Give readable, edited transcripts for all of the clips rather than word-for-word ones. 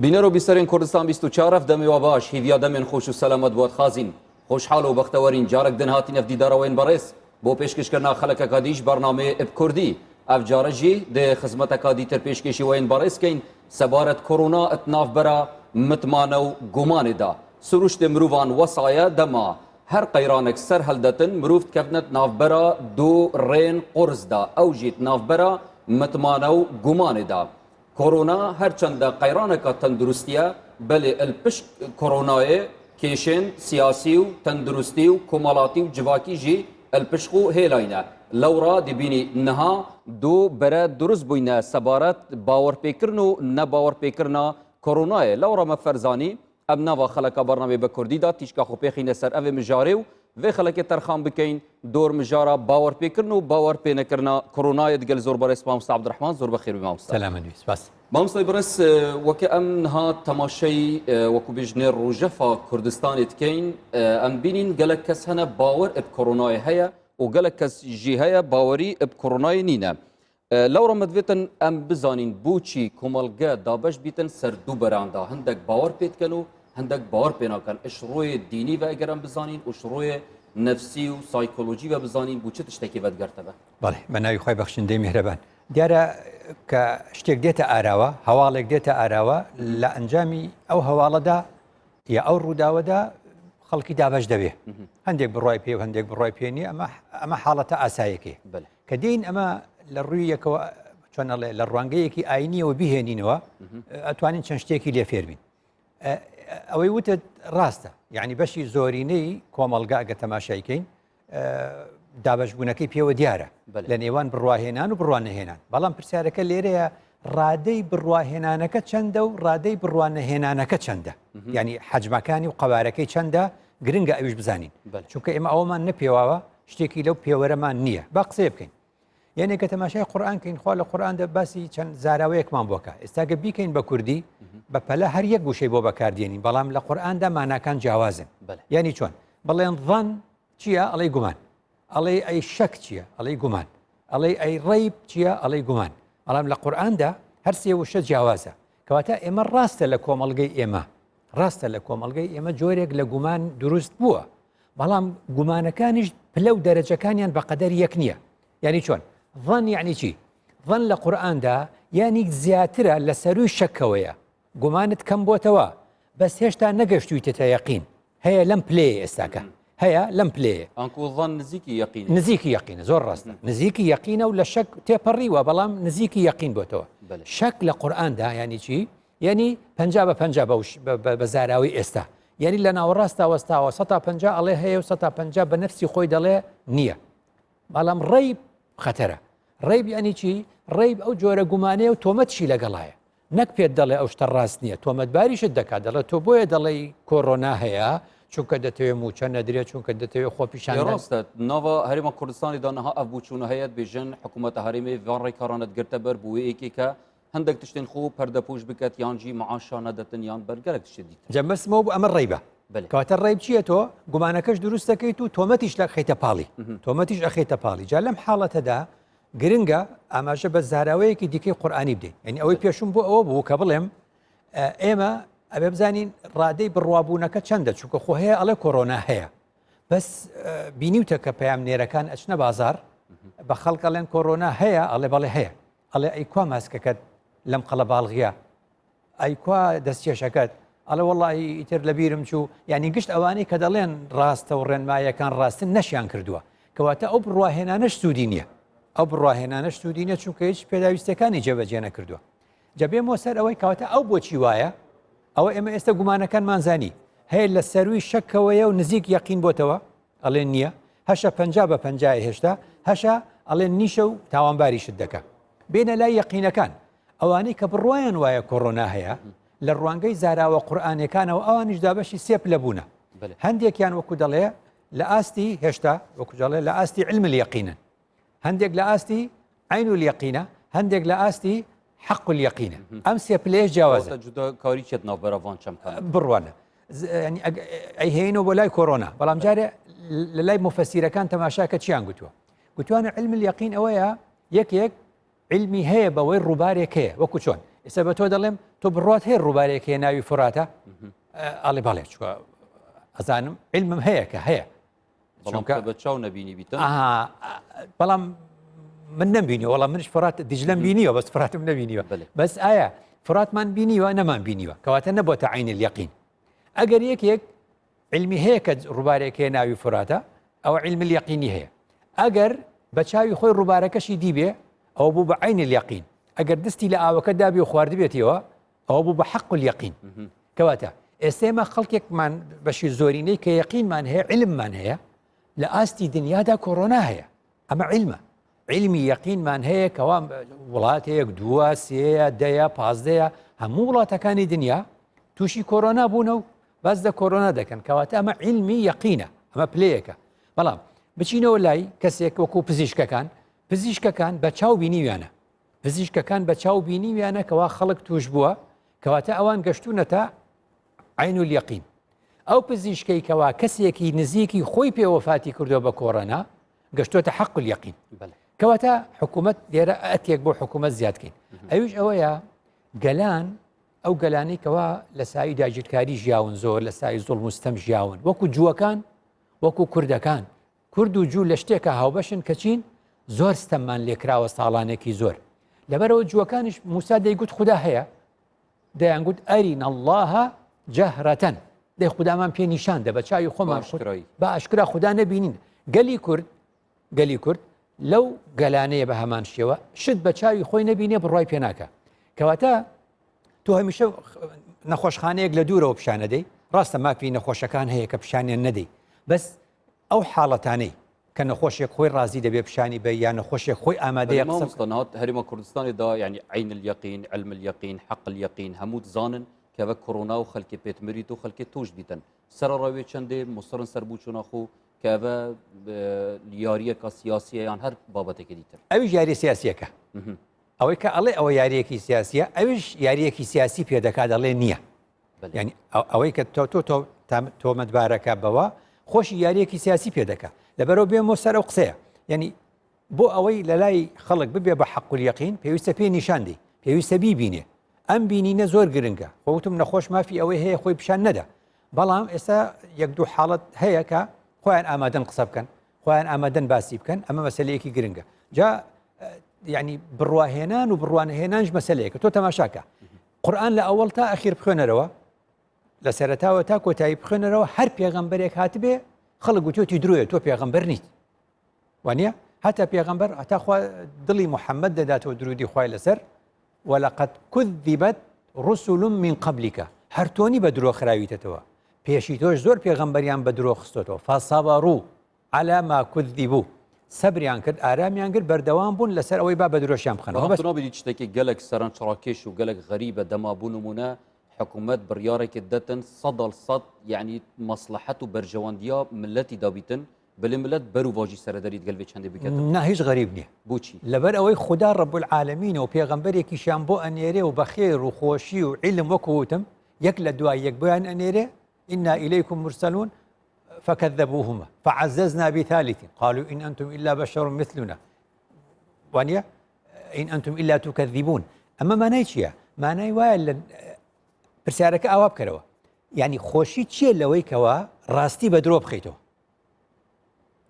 بینەر و بیسەرێن کوردستان 24 ئەف دەمێ وە باش هیڤیا دەمێن خۆش و سەلامەت بوەت خازین خۆشحاڵ و بەختەوەرین جارەک دن هاتین ئەف دیدارەوەین بەڕێز بۆ پێشکەشکردنا خەلەکەکا دیش بەرنامەێ ئب کوردی ئەف جارە ژی دێ خزمەتەکا دیتر پێشکێشی وەین بەڕێز کەین سەبارەت کۆرۆنا ئت ناڤبەرا متمانە و گومانێ دا سروشتێ مروڤان وەسایە دەما هەر قەیرانەک سەر هەلدەتن مروڤ دکەڤنە ناڤبەرا دو ڕێن قورس دا ئەو ژی ناڤبەرا متمانە و گومانێ دا کۆرۆنا هەرچەندە قەیرانەکا تەندروستیە بەلێ ال پشت کۆرۆنایێ کێشێن سیاسی و تەندروستی و کۆمەڵاتی و جڤاکی ژی ال پشت خو هێلاینە لەوڕا دبینی نها دو بەرە دروست بوینە سەبارەت باوەڕپێکرن و نەباوەڕپێکرنا کۆرۆنایێ لەوڕا مە فەرزانی ئەم ناڤا خەلەکا بەرنامەی بە کوردی دا تیشکا خو پێخینە سەر ئەڤێ مژارێ و ڤێ خەلەکێ تەرخان بکەین دۆر مژارا باوەرپێکرن و باوەرپێنەکرنا کۆرۆنایێ دگەل زۆر بەڕێز مامۆستا عەبدولڕەحمان زۆر بەخێر بی مامۆستا. سەلامەت بی سپاس. مامۆستای بەڕێز وەکە ئەم نها تەماشەی وەکو بێژنێ ڕۆژەفا کوردستانێ دکەین ئەم بینین گەلەک کەس هەنە باوەر ئب کۆرۆنایێ هەیە و گەلەک کەس ژی هەیە باوەری ئب کۆرۆنایێ نینە. لەوڕە مەدڤێتن ئەم بزانین بۆچی کۆمەڵگە دابەش بیتن سەر دوو بەراندا هەندێک باوەڕ پێ دکەن و هەندێک باوەڕ پێ ناکەن ئش ڕۆیێ دینی ڤە ئەگەر ئەم بزانین ئوش ڕۆیێ نەفسی و سایکۆلۆژی ڤە بزانین بوو چ تشتێکی ڤەدگەرتەڤە. بەڵێ بە ناوی خوای بەخشندەی میهرەبان. دیارە کە شتێک دێتە ئاراوە، هەواڵێک دێتە ئاراوە، لە ئەنجامی ئەو هەواڵەدا یا ئەو ڕووداوەدا خەڵکی دابەش دەبێ هەندێک بڕای پێ و هەندێک بڕای پێ نییە ئەمە ئەمە حاڵەتە ئاسایەکەی کە دێین ئەمە لە ڕووی یەکەوە چۆن ئەڵێ لە ڕوانگەیەکی ئاینیەوە بیهێنینەوە ئەتوانین چەند شتێکی لێ فێربین ئەوەی وتت ڕاستە یعنی بەشی زۆرینەی کۆمەڵگا ئەگە تەماشایکەین دابشبوونەکەی پێوە دیارە لە نێوان بڕواهێنان و بڕوانەهێنان بەڵام پرسیارەکە لێرەیە ڕادەی بڕواهێنانەکە چەندە و ڕادەی بڕوانەهێنانەکە چەندە ینی حەجمەکانی و قەوارەکەی چەندە گرنگە ئەویش بزانین چونکە ئێمە ئەومان نەپێواوە شتێکی لەو پێوەرەمان نییە با قسەیە بکەین یعنی کە تەماشای قورآن کەین خوا لە قورآاندا باسی چەند زاراوەیەکمان بۆکە ئێستاگە بیکەین بە کوردی بە پەلە هەر یەک گوشەی بۆ بەکاردێنین بەڵام لە قورآاندا ماناکان جیاوازن یعنی چۆن بڵێن ظن چییە ئەڵێ گومان ئەڵێ ئەی شەک چییە ئەڵێ گومان ئەڵێ ئەی ڕیب چییە ئەڵێ گومان بەڵام لە قورآاندا هەر سێ وشە جیاوازە کەواتە ئێمە ڕاستە لە کۆمەڵگەی ئێمە ڕاستە لە کۆمەڵگەی ئێمە جۆرێک لە گومان دروست بووە بەڵام گومانەکانیش پلە و دەرەجەکانیان بەقەدەر یەک نییە یعنی چۆن ظن یعنی چی ظن لە قورئاندا یعنی زیاترە لە سەروی شەکەوەیە گومانت کەم بۆتەوە بەس هێشتا نەگەشتویتەتە یەقین هەیە لەم پلەیە ئێستاکە هەیە لەم پلەیە ئەنکو ظن نزیکی یەقین نزیکی یەقینە زۆر ڕاستە نزیکی یەقینە و لە شەک تێپەڕیوە بەڵام نزیکی یەقین بۆتەوە شەک لە قورئاندا یعنی چی یەنی 50 بە 50 بە زاراوەی ئێستا یعنی لە ناوەڕاستا وەستاوە 150 ئەڵێ هەیە و 150 بە نفسی خۆی دەڵێ نییە بەڵام ڕێی خەتەرە ڕێی بیانی چی ڕێی ئەو جۆرە گومانەیە و تۆمەتشی لەگەڵایە نەک پێت دەڵێ ئەو شتە ڕاست نییە تۆمەتباریشت دەکات دەڵێت تۆ بۆیە دەڵێی کۆرۆنا هەیە چونکە دەتەوێت موچە نەدرێت چونکە دەتەوێت خۆپیشان ڕاستە ناوە هەرێمە کوردستانی دانەها ئەف بچوونە هەیە بێژن حکوومەتە هەرێمی ڤان ڕێکارانت گرتە بەر بووێ یەکێکە هەندێک تشتێن خۆ پەردەپۆش بکات یانجی معاشا نەدەتن یان بەرگەلک تشتێ دیتن جا مەسمەوە بۆ ئەمە ڕێبە کەواتە ڕێب چییە تۆ گومانەکەش دروست دەکەیت و تۆمەتیش لە خەیتە پاڵی تۆمەتیش ئەخەیتە پاڵی جا لەم حاڵەتەدا گرنگە ئاماژە بە زاراوەیەکی دیکەی قورئانی بدەین یعنی ئەوەی پێشوم بۆ ئەوە بوو کە بڵێم ئێمە ئەبێ بزانین ڕادەی بڕوابوونەکە چەندە چونکە خۆ هەیە ئەڵێ کۆرۆنا هەیە بەس بینیوتە کە پەیام نێرەکان ئەچنە بازار بە خەڵک ئەڵێن کۆرۆنا هەیە ئەڵێ بەڵێ هەیە ئەڵێ ئەی کوا ماسکەکەت لەم قەڵەباڵغیە ئەی کوا دەستکێشەکەت؟ ئەڵێ وەڵاهی ئیتر لەبیرم چوو، یانی گشت ئەوانەی کە دەڵێن ڕاستە و ڕێنمایەکان ڕاستن نەشیان کردووە، کەواتە ئەو بڕواهێنانەش سوودی نییە، ئەو بڕواهێنانەش سوودی نییە چونکە هیچ پێداویستیەکانی جێبەجێ نەکردووە. جا بێمەوە سەر ئەوەی کەواتە ئەو بۆچی وایە؟ ئەوە ئێمە ئێستا گومانەکانمان زانی هەیە لە سەروی شەکەوەیە و نزیک یەقین بۆتەوە ئەڵێن نییە، هەشە 50 بە پەنجایە هێشتا هەشە ئەڵێن نیشە و تاوانباریشت دەکا. بێنە لای یەقینەکان ئەوانەی کە بڕوایان وایە کۆرۆنا هەیە لە ڕوانگەی زاراوە قورئانیەکانەوە ئەوانیش دابەشی سێ پلە بوونە هەندێکیان وەکو دەڵێ لە ئاستی هێشتا وەکو دەڵێ لە ئاستی علم الیقینن هەندێک لە ئاستی عین الیقینە هەندێک لە ئاستی حق الیقینە ئەم سێ پلەیەش جیاوازە جوداکاری چێت ناوبەرە ڤان چەمکانە بڕوانە ئەیهێنەوە بۆ لای کۆرۆنا بەڵام جارێ لە لای مفەسیرەکان تەماشاکە چیان گوتووە گوتوانە علم الیقین ئەوەیە یەکێک عیلمی هەیە بەوەی ڕووبارێک هەیە وەکو چۆن؟ ئێستا بە تۆ دەڵێم تۆ بڕوات هەیە ڕووبارێک هەیە ناوی فراتە ئەڵێ بەڵێ چوە ئەزانم علمم هەیە کە هەیە چونکە بە چاو نەبینی بیتن بەڵام من نەمبینی وەڵام منش فرات دیجلەم بینیوە بەس فراتم نەبینیوە بەس ئایا فراتمان بینیوە نەمان بینیوە کەواتە نەبۆتە عین الیقین ئەگەر یەکێک علمی هەیە کە ڕووبارێک هەیە ناوی فراتە ئەوە علم الیقینی هەیە ئەگەر بە چاوی خۆی ڕووبارەکەشی دیبێ ئەوە بوو بە عین الیقین ئەگەر دەستی لە ئاوەکە دابی و خواردبێتیەوە ئەوە بوو بە حەق الیقین کەواتە ئێستا ئێمە خەڵکێکمان بەشی زۆرینەی کە یەقینمان هەیە علممان هەیە لە ئاستی دنیادا کۆرۆنا هەیە ئەمە علمە علمی یەقینمان هەیە کەوا وڵاتەیەک دووە سێیە دەیە پازدەیە هەموو وڵاتەکانی دنیا تووشی کۆرۆنا بوونە و باس لە کۆرۆنا دەکەن کەواتە ئەمە علمی یەقینە ئەمە پلەیەکە بەڵام بچینەوە لای کەسێک وەکو پزیشکەکان پزیشکەکان بە چاو بینیویانە پزیشکەکان بە چاو بینیویانە کەوا خەڵک توش بووە کەواتە ئەوان گەشتونەتە عین الیقین ئەو پزیشکەی کەوا کەسێکی نزیکی خۆی پێ وەفاتی کردووە بە کۆرۆنا گەشتۆتە حەق الیقین کەواتە حکوومەت لێرە ئەتێک بۆ حکوومەت زیادکەین ئەویش ئەوەیە گەلان ئەو گەلانی کەوا لە سایی داگیرکاری ژیاون زۆر لە سایی زوڵم و ستەم ژیاون وەکو جووەکان وەکو کوردەکان کورد و جوو لە شتێکا هاوبەشن کە چین؟ زۆر ستەممان لێکراوە ساڵانێکی زۆر. لەبەرئەوە جووەکانیش موسا دەیگوت خودا هەیە، دەیانگوت ئەرینا اللە جەهرەتەن، دەی خودامان پێ نیشان دە بە چاوی خۆمان بە ئاشکرا خودا نەبینین. گەلی کورد گەلی کورد لەو گەلانەیە بە هەمان شێوە شت بە چاوی خۆی نەبینێ بڕوای پێ ناکا. کەواتە تۆ هەمیشە نەخۆشخانەیەک لە دوورەوە پیشانەدەی ڕاستە مافی نەخۆشەکان هەیە کە پیشانیان نەدەی بەس ئەو حاڵەتانەی کە نەخۆشێک خۆی ڕازی دەبێ پیشانی بە یا نەخۆشێک خۆی ئامادەیە قسە مامۆستا نهات هەرێمە کوردستانی دا یعنی عین الیقین علم الیقین حق الیقین هەموو دزانن کە وە کۆرۆنا و خەلکێ پێت مریت و خەلکێ توش بیتن سەرەڕای وێ چەندێ مصرن سەر بوچونا خو کە ئەڤە یاریەکە سیاسیە یان هەر بابەتێکی دیتر. ئەویش یاریە سیاسیەکە. ئەوەی کە ئەڵێ ئەوە یاریەکی سیاسیە ئەویش یاریەکی سیاسی پێ دەکات ئەڵێ نییە. ینی ئەوەی کە تۆ تۆ تۆ تۆمەتبارەکە بەوە خۆشی یاریەکی سیاسی پێ دەکا لەبەرەوە بێمەوە سەر ئەو قسەیە یعنی بۆ ئەوەی لە لای خەڵک ببێ بە حەق الیقین پێویستە پێ نیشاندی پێویستە بیبینێ ئەم بینینە زۆر گرنگە خۆوتم نەخۆش مافی ئەوەی هەیە خۆی پیشان نەدا بەڵام ئێستا یەک دوو حاڵەت هەیە کە خۆیان ئامادەن قسە بکەن خۆیان ئامادەن باسی بکەن ئەمە مەسلەیەکی گرنگە جا یعنی بڕواهێنان و بڕوانهێنانش مەسلەیەکە تۆ تەماشاکە قورئان لە ئەوەڵ تا ئەخیر بخوێنەرەوە لە سەرەتاوە تا کۆتایی بخوێنەرەوە هەر پێغەمبەرێک هاتبێ خەڵک گوتوێتی درۆیە تۆ پێغەمبەر نیت وانە هەتا پێغەمبەر هەتا خوا دڵی محەممەد دەداتەوە درودی خوای لەسەر ولقد كذبت رسل من قبلك هەر تۆنی بە درۆ خراویتەتەوە پێشی تۆش زۆر پێغەمبەریان بە درۆ خستۆتەوە فصبروا علی ما کذبوا سەبریان کرد ئارامیان گرت بەردەوام بوون لەسەر ئەوەی با بە درۆشیان بخەنەوە بەڵام تۆ نابینی شتێکی گەلەک سەرنجڕاکێش و گەلەک غەریبە دەما بۆ نمونە حکومەت بڕیارێکی دەتن سەدەڵ سەد یعنی مەسڵەحەت و بەرژەوەندیا ملەتی دابیتن بلێ ملەت بەرو ڤاژی سەرەدەریت گەل وێ چەندێ بکەتن. نا هیچ غەریب نیە. بۆچی؟ لەبەر ئەوەی خودا رب العالمینە و پێغەمبەرێکیشیان بۆ ئەنێرێ و بە خێر و خۆشی و عیلم وەکو وتم یەک لە دوای یەک بۆیان ئەنێرێ انا الیکم مرسلون فكذبوهما فعززنا بثالث قالوا إن أنتم إلا بشر مثلنا وانە إن أنتم إلا تكذبون ئەمە مانای چییە؟ مانای وایە لە پرسیارەکە ئاوا بکەرەوە یعنی خۆشی چییە لەوەی کەوا ڕاستی بە درۆ بخەیتەوە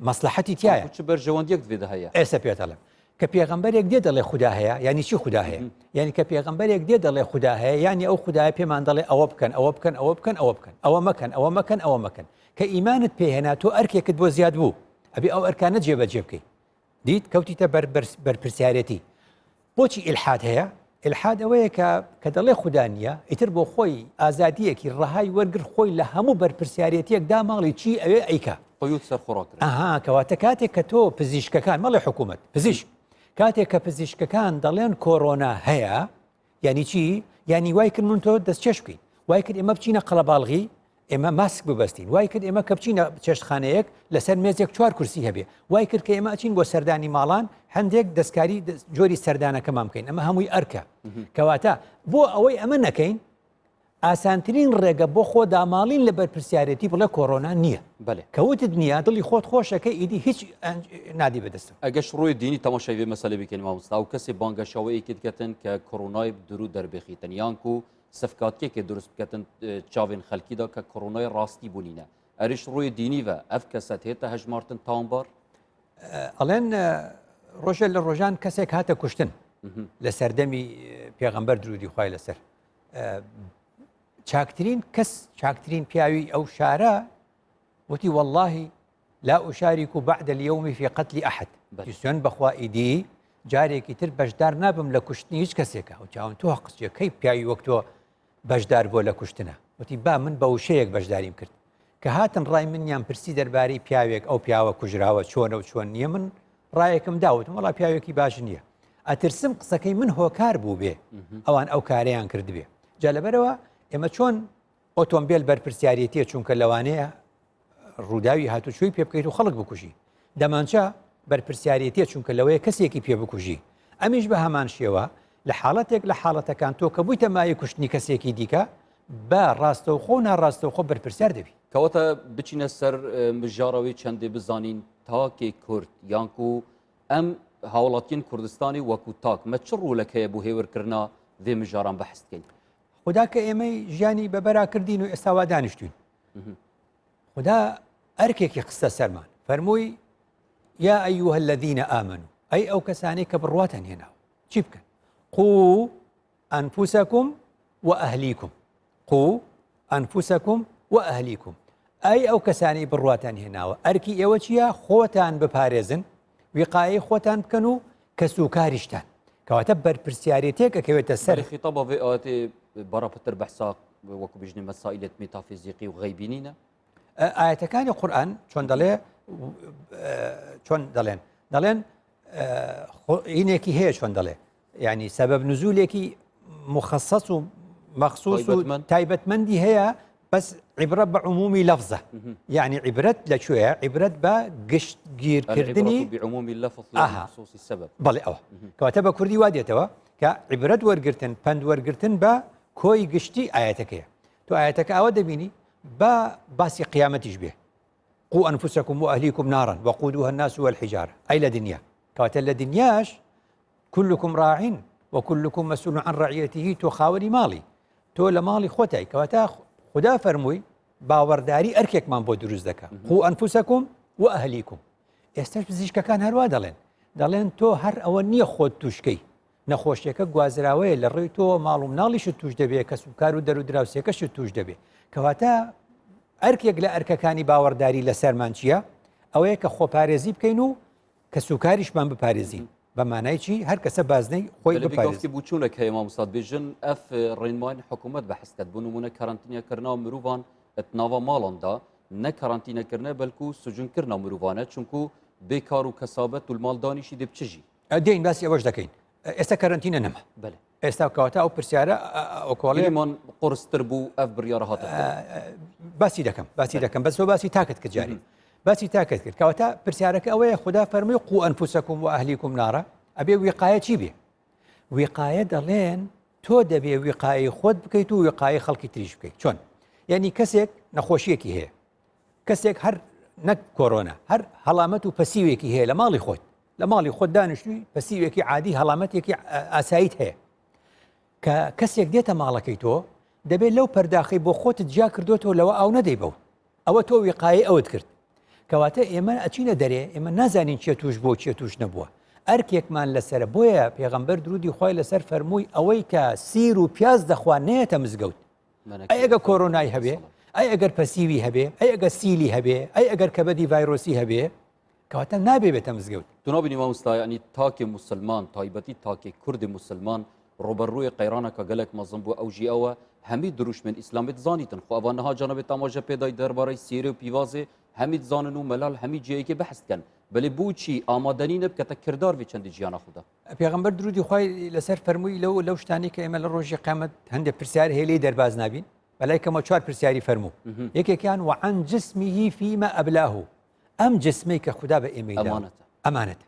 مەسلحەتی تایە چ بەرژەوەندیەک دێدا هەیە ئێستا پێتەڵم کە پێغەمبەرێک دێ دەڵێ خودا هەیە یانی چی خودا هەیە یعنی کە پێغەمبەرێک دێ دەڵێ خودا هەیە یانی ئەو خودایە پێمان دەڵێ ئەوە بکەن ئەوە بکەن ئەوە بکەن ئەوە بکەن ئەوە مەکەن ئەوە مەکەن ئەوە مەکەن کە ئیمانت پێهێنا تۆ ئەرکێکت بۆ زیاد بوو ئەبێ ئەو ئەرکانە جێبەجێ بکەی دیت کەوتیتە بەر بەرپرسیارەتی بۆچی ئیلحاد هەیە؟ ئیلحاد ئەوەیە کە کە دەڵێ خودا نییە، ئیتر بۆ خۆی ئازادییەکی ڕەهای وەرگرت خۆی لە هەموو بەرپرسیارێتییەک داماڵی چی ئەوێ ئەیکا. قیود سەر خۆ ڕاکرد. ئەها کەواتە کاتێک کە تۆ پزیشکەکان مەڵێ حکوومەت پزیشک کاتێک کە پزیشکەکان دەڵێن کۆرۆنا هەیە یانی چی؟ یانی وای کرد من تۆ دەستکێش بکەین وای کرد ئێمە بچینە قەڵەباڵغی ئێمە ماسک ببەستین وای کرد ئێمە کە بچینە چێشتخانەیەک لەسەر مێزێک چوار کورسی هەبێ وای کرد کە ئێمە ئەچین بۆ سەردانی ماڵان هەندێک دەستکاری جۆری سەردانەکەمان بکەین ئەمە هەمووی ئەرکە کەواتە بۆ ئەوەی ئەمە نەکەین. ئاسانترین ڕێگە بۆ خۆ داماڵین لە بەرپرسیارێتی بڵێ کۆرۆنا نییە. بەلێ. کە وتت نییە دڵی خۆت خۆشەکە ئیدی هیچ نادی بەدەستەوە. ئەگەش ڕووی دینی تەماشای ڤێ مەسەلەێ بکەین مامۆستا ئەو کەسێ بانگەشاوە ئێکێ دکەتن کە کۆرۆنای دروو دەربخیتن یانکو سفکاتکێکێ دروست بکەتن چاوێن خەلکیدا کە کۆرۆنای ڕاستی بوونینە ئەرش ڕووی دینی ڤە ئەف کەسە تێتە هەژمارتن تاوانبار؟ ئەڵێن ڕۆژێ لە ڕۆژان کەسێک هاتە کوشتن لە سەردەمی پێغەمبەر درودی خوای لەسەر چاکترین کەس چاکترین پیاوی ئەو شارە وتی واللهی لا أشارك بعد اليوم في قتل أحد سوێن بەخوا ئیدی جارێکی تر بەشدار نابم لە کوشتنی هیچ کەسێکە و چاون تۆ قسیە کەی پیاوی وەک تۆ بەشدار بووە لە کوشتنە وتی با من بە وشەیەک بەشداریم کرد کە هاتن ڕای منیان پرسی دەربارەی پیاوێک ئەو پیاوە کوژراوە چۆنە و چۆن نییە من ڕایەکم دا وتم وەڵا پیاوێکی باش نییە ئەترسم قسەکەی من هۆکار بوو بێ ئەوان ئەو کارەیان کردبێ جا لەبەرەوە ئێمە چۆن ئۆتۆمبیل بەرپرسیارەتیە چونکە لەوانەیە ڕووداوی هاتوچۆی پێ بکەیت و خەڵک بکوژی دەمانچە بەرپرسیارەتیە چونکە لەوەیە کەسێکی پێ بکوژی ئەمیش بە هەمان شێوە لە حاڵەتێک لە حاڵەتەکان تۆ کە بوویتە مایە کوشتنی کەسێکی دیکە بە ڕاستەوخۆ و ناڕاستەوخۆ بەرپرسیار دەبی. کەواتە بچینە سەر مژارەوەی چەندێ بزانین تاکێ کورد یانکو ئەم هاوڵاتیەن کوردستانی وەکو تاک مە چ ڕوولەک هەیە بۆ هێورکردنا ڤێ مژاران بەحس بکەین؟ خودا کە ئێمەی ژیانی بەبەرا کردین و ئێستا وا دانیشتوین خودا ئەرکێکی خستە سەرمان فەرمووی یا أيها الذين آمنوا ئەی ئەو کەسانەی کە بڕواتان هێناوە چی بکەن قوا أنفسكم وأهليكم قوا أنفسكم وأهليكم ئەی ئەو کەسانەی بڕواتان هێناوە ئەرکی ئێوە چییە خۆتان بپارێزن وقایەی خۆتان بکەن و کەس و کاریشتان کەواتە بەرپرسیارێتێک ئەکەوێتە سەر خطابە ڤێ ئاەتێ بەڕە پتر بەحسا وەکو بژنی مەسائلت مێتافیزیقی و غەیبی نینە؟ ئاەتەکانی قورئان چۆن دەڵێ چۆن دەڵێن دەڵێن هینێکی هەیە چۆن دەڵێ ینی سەبەب نزولێکی مخصص و مەخصوص و تایبەتمەندی هەیە بەس عیبرە بە عمومی لەفزە یعنی عیبرەت لە کوێیە عیبرەت بە گشتگیرکردنی بعمومی اللفظ لا بخصوص السبب بەڵێ ئەوە کەواتە بە کوردی وا دێتەوە کە عیبرەت وەرگتن پەند وەرگتن بە کۆی گشتی ئاەتەکەیە تۆ ئاەتەکە ئەوە دەبینی بە باسی قیامەتیش بێ قوا أنفسكم وأهليكم نارا وقودها الناس والحجارة ئەی لە دنیا کەواتە لە دنیاش كلكم راع وكلكم مسؤول عن رعيته تۆ خاوەنی ماڵی تۆ لە ماڵی خۆتای کەواتە خودا فەرمووی باوەڕداری ئەرکێکمان بۆ دروست دەکا قوا أنفسكم وأهليكم ئێستاش پزیشکەکان هەروا دەڵێن دەڵێن تۆ هەر ئەوە نییە خۆت توشکەی نەخۆشیەکە گوازراوەیە لە ڕێی تۆ ماڵ و مناڵیشت توش دەبێت کەس و کار و دەر و دراوسێکەشت توش دەبێت کەواتە ئەرکێک لە ئەرکەکانی باوەڕداری لەسەرمان چییە ئەوەیە کە خۆپارێزی بکەین و کەسوکاریشمان بپارێزین بە مانای چی هەر کەسە بازنەی خۆی بپارێزی بچوونێک هەیە مامۆستا بێژن ئەف ڕێنمایان حکوومەت بە حسکەت بوون نمونە کەرەنتینە کردنا مروڤان ناوە ماڵاندا نە کەرەنتینەکردنە بەلکو سجنکردنا مروڤانە چونکو بێکار و کەسابەت و ماڵدانیشی دەبچژی دێین باسی ئەوەش دەکەین ئێستا کەرەنتینە نەما بەێ ئێستا کەواتە ئەو پرسیارە ئەو کۆڵێمان قرستر بوو ئەف بڕیارە هاتە باسی دەکەم باسی دەکەم بەس باسی تاکت کە جاری باسی تاکت کرد کەواتە پرسیارەکە ئەوەیە خدا فەرمی قوا أنفسكم وأهليكم نارا ئەبێ وقایە چی بێ وقایە دەڵێن تۆ دەبێ وقایی خۆت بکەیت و وقایی خەڵکی تریش بکەیت چۆن یعنی کەسێک نەخۆشیەکی هەیە کەسێک هەر نەک کۆرۆنا هەر هەڵامەت و پەسیوێکی هەیە لە ماڵی خۆت لە ماڵی خۆت دانیشتوی پەسیوێکی عادی هەڵامەتێکی ئاساییت هەیە کە کەسێک دێتە ماڵەکەی تۆ دەبێت لەو پەرداخی بۆ خۆتت جیا کردوتەوە لەوە ئاو نەدەی بەو ئەوە تۆ وقایە ئەوت کرد کەواتە ئێمە ئەچینە دەرێ ئێمە نازانین چێ توش بۆ چێ توش نەبووە ئەرکێکمان لەسرە بۆیە پێغەمبەر درودی خۆی لەسەر فەرمووی ئەوەی کە سیر و پیاز دەخوا نێتە مزگەوت ئەی ئەگە کۆرۆنای هەبێ ئەی ئەگەر پەسیوی هەبێ ئەی ئەگە سیلی هەبێ ئەی ئەگەر کەبەدی ڤایرۆسی هەبێ کەواتە نابێ بێتە مزگەوت. تو نابینی مامۆستا یانی تاکێ موسلمان تایبەتی تاکێ کوردێ موسلمان ڕوبەرڕووێ قەیرانەکا گەلەک مەزن بوو ئەو ژی ئەوە هەمی دروشمێن ئیسلامێ دزانیتن خۆ ئەڤا نها جەنابێ تاماژە پێدای دەربارەی سیرێ و پیوازێ هەمی دزانن و مەلال هەمی جێیەکێ بەحس دکەن بەلێ بوچی ئامادەنی نەبکەتە کردار ڤێ چەندێ جیانا خودا. پێغەمبەر درودی خوای لەسەر فەرمووی لەو لەو شتانەی کە ئێمە لە ڕۆژی قیامەت هەندێک پرسیار هەیە لێی دەرباز نابین بەلای کەمەوە چوار پرسیاری فەرموو یەکێکیان وعن جسمه فيما أبلاه ئەم جسمەی کە خودا بە ئێمەی داوە ئەمانەتە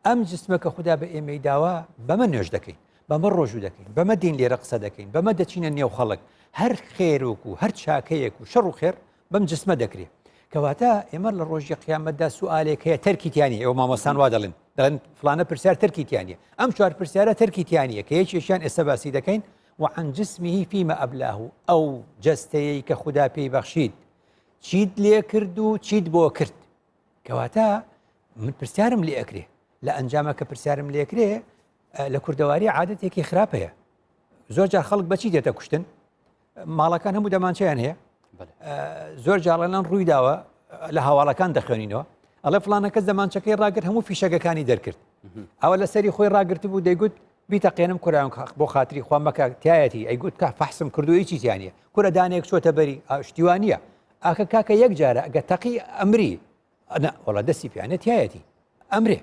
ئەم جسمە کە خودا بە ئێمەی داوە بەمە نوێژ دەکەین بەمە ڕۆژوو دەکەین بەمە دین لێرە قسە دەکەین بەمە دەچینە نێو خەڵک. هەر خێرۆک و هەر چاکەیەک و شەڕ و خێر بەم جسمە دەکرێ. کەواتە ئێمە لە ڕۆژی قیامەتدا سوئالێک هەیە تەرکی تیانە ئێوە مامۆستان وا دەڵێن دەڵێن فلانە پرسیار تەرکی تیانە ئەم چوار پرسیارە تەرکی تیانە کە یەکێکیان ئێستا باسی دەکەین وعن جسمه فيما أبلاه ئەو جەستەیەی کە خودا پێی بەخشیت چیت لێ کرد و چیت بۆ کرد کەواتە من پرسیارم لێ ئەکرێ لە ئەنجامە کە پرسیارم لێکرێ لە کوردەواری عادەتێکی خراپ هەیە زۆر جار خەڵک بەچی دێتە کوشتن ماڵەکان هەموو دەمانچەیان هەیە زۆر جاڵەنان ڕووی داوە لە هەواڵەکان دەخوێنینەوە ئەڵێ فلانەکە دەمانچەکەی ڕاگرت هەموو فیشەکەکانی دەرکرد ئەوە لەسەری خۆی ڕاگرت بوو دەیگوت بیتەقێنم کوریان بۆ خاتری خوا مەکە تایەتی ئەیگوت کە فەحسم کردو هیچی تیانە کورە دانێک چۆتە بەری شتیوانە ئاکە کاکە یەک جارە ئەگە تەقی ئەمری نا وەڵا دەستی پیانە تایەتی ئەمرێ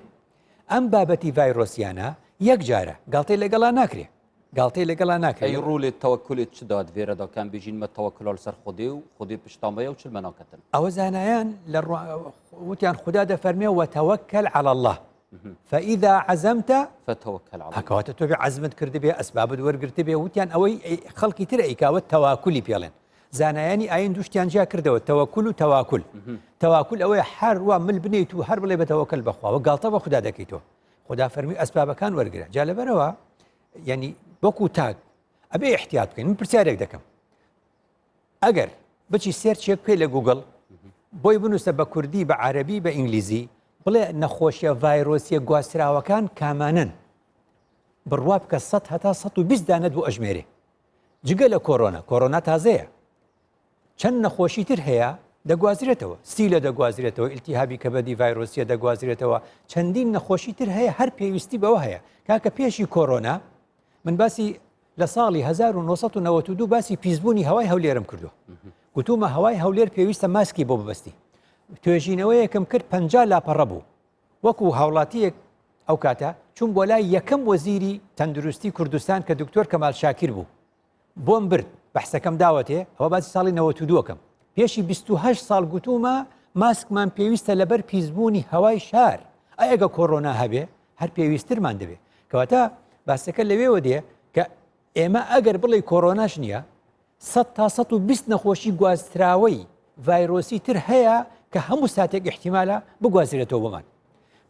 ئەم بابەتی ڤایرۆسیانە یەک جارە گاڵتەی لەگەڵا ناکرێ گاڵتەی لەگەڵا ناکرێ ئەی ڕوولێت تەوەکولێت چ داد ڤێرەدا کەم بێژین مە تەوەکولال سەر خودێ و خودێ پشتامەیە و چل مەناکەتن ئەوە زانایان لە وتیان خودا دەفەرمێ وتوکل على الله فإذا عزمت فتوکل على الله کەواتە تۆ بێ عەزمت کردبێ ئەسبابت وەرگرتبێ وتیان ئەوەی خەڵکی تر ئەیکاوە تەواکولی پێڵێن زانایانی ئاین دوشتیان جیا کردەوە تەوەکول و تەواکول تەواکول ئەوەیە هەر وا مل بنیت و هەر بڵێ بە تەوەکەل بەخواوە گاڵتە بە خودا دەکەیتەوە خدا فەرمی ئەسبابەکان وەرگرە جا لەبەرەوە یعنی وەکو تاک ئەبێ احتیاط بکەین من پرسیارێک دەکەم ئەگەر بچی search ێک بکەی لە گوگڵ بۆی بنووسە بە کوردی بە عەربی بە ئینگلیزی بڵێ نەخۆشیە ڤایرۆسیە گواستراوەکان کامانن بڕوا بکە 100 هەتا 120 دانت بۆ ئەژمێرێ جگە لە کۆرۆنا، کۆرۆنا تازەیە، چەند نەخۆشی تر هەیە دەگوازرێتەوە، سیلە دەگوازرێتەوە، ئیلتیهابی کەبەدی ڤایرۆسیە دەگوازرێتەوە، چەندین نەخۆشی تر هەیە هەر پێویستی بەوە هەیە. کاکە پێشی کۆرۆنا من باسی لە ساڵی 1992 باسی پیسبوونی هەوای هەولێرم کردووە. گوتومە هەوای هەولێر پێویستە ماسکی بۆ ببەستی. توێژینەوەیەکم کرد 50 لاپەڕە بوو. وەکو هاوڵاتیەک ئەو کاتە چووم بۆ لای یەکەم وەزیری تەندروستی کوردستان کە دکتۆر کەمال شاکیر بوو بۆم برد بەحسەکەم داوەتێ ئەوە باسی ساڵی 92ەکەم پێشی 28 ساڵ گوتومە ماسکمان پێویستە لەبەر پیسبوونی هەوای شار ئەگە کۆرۆنا هەبێ هەر پێویسترمان دەبێ کەواتە باسەکە لەوێوە دێ کە ئێمە ئەگەر بڵێ کۆرۆناش نییە 100 تا 120 نەخۆشی گواستراوەی ڤایرۆسی تر هەیە کە هەموو ساتێک ئیحتیمالە بگوازرێتەوە بۆمان.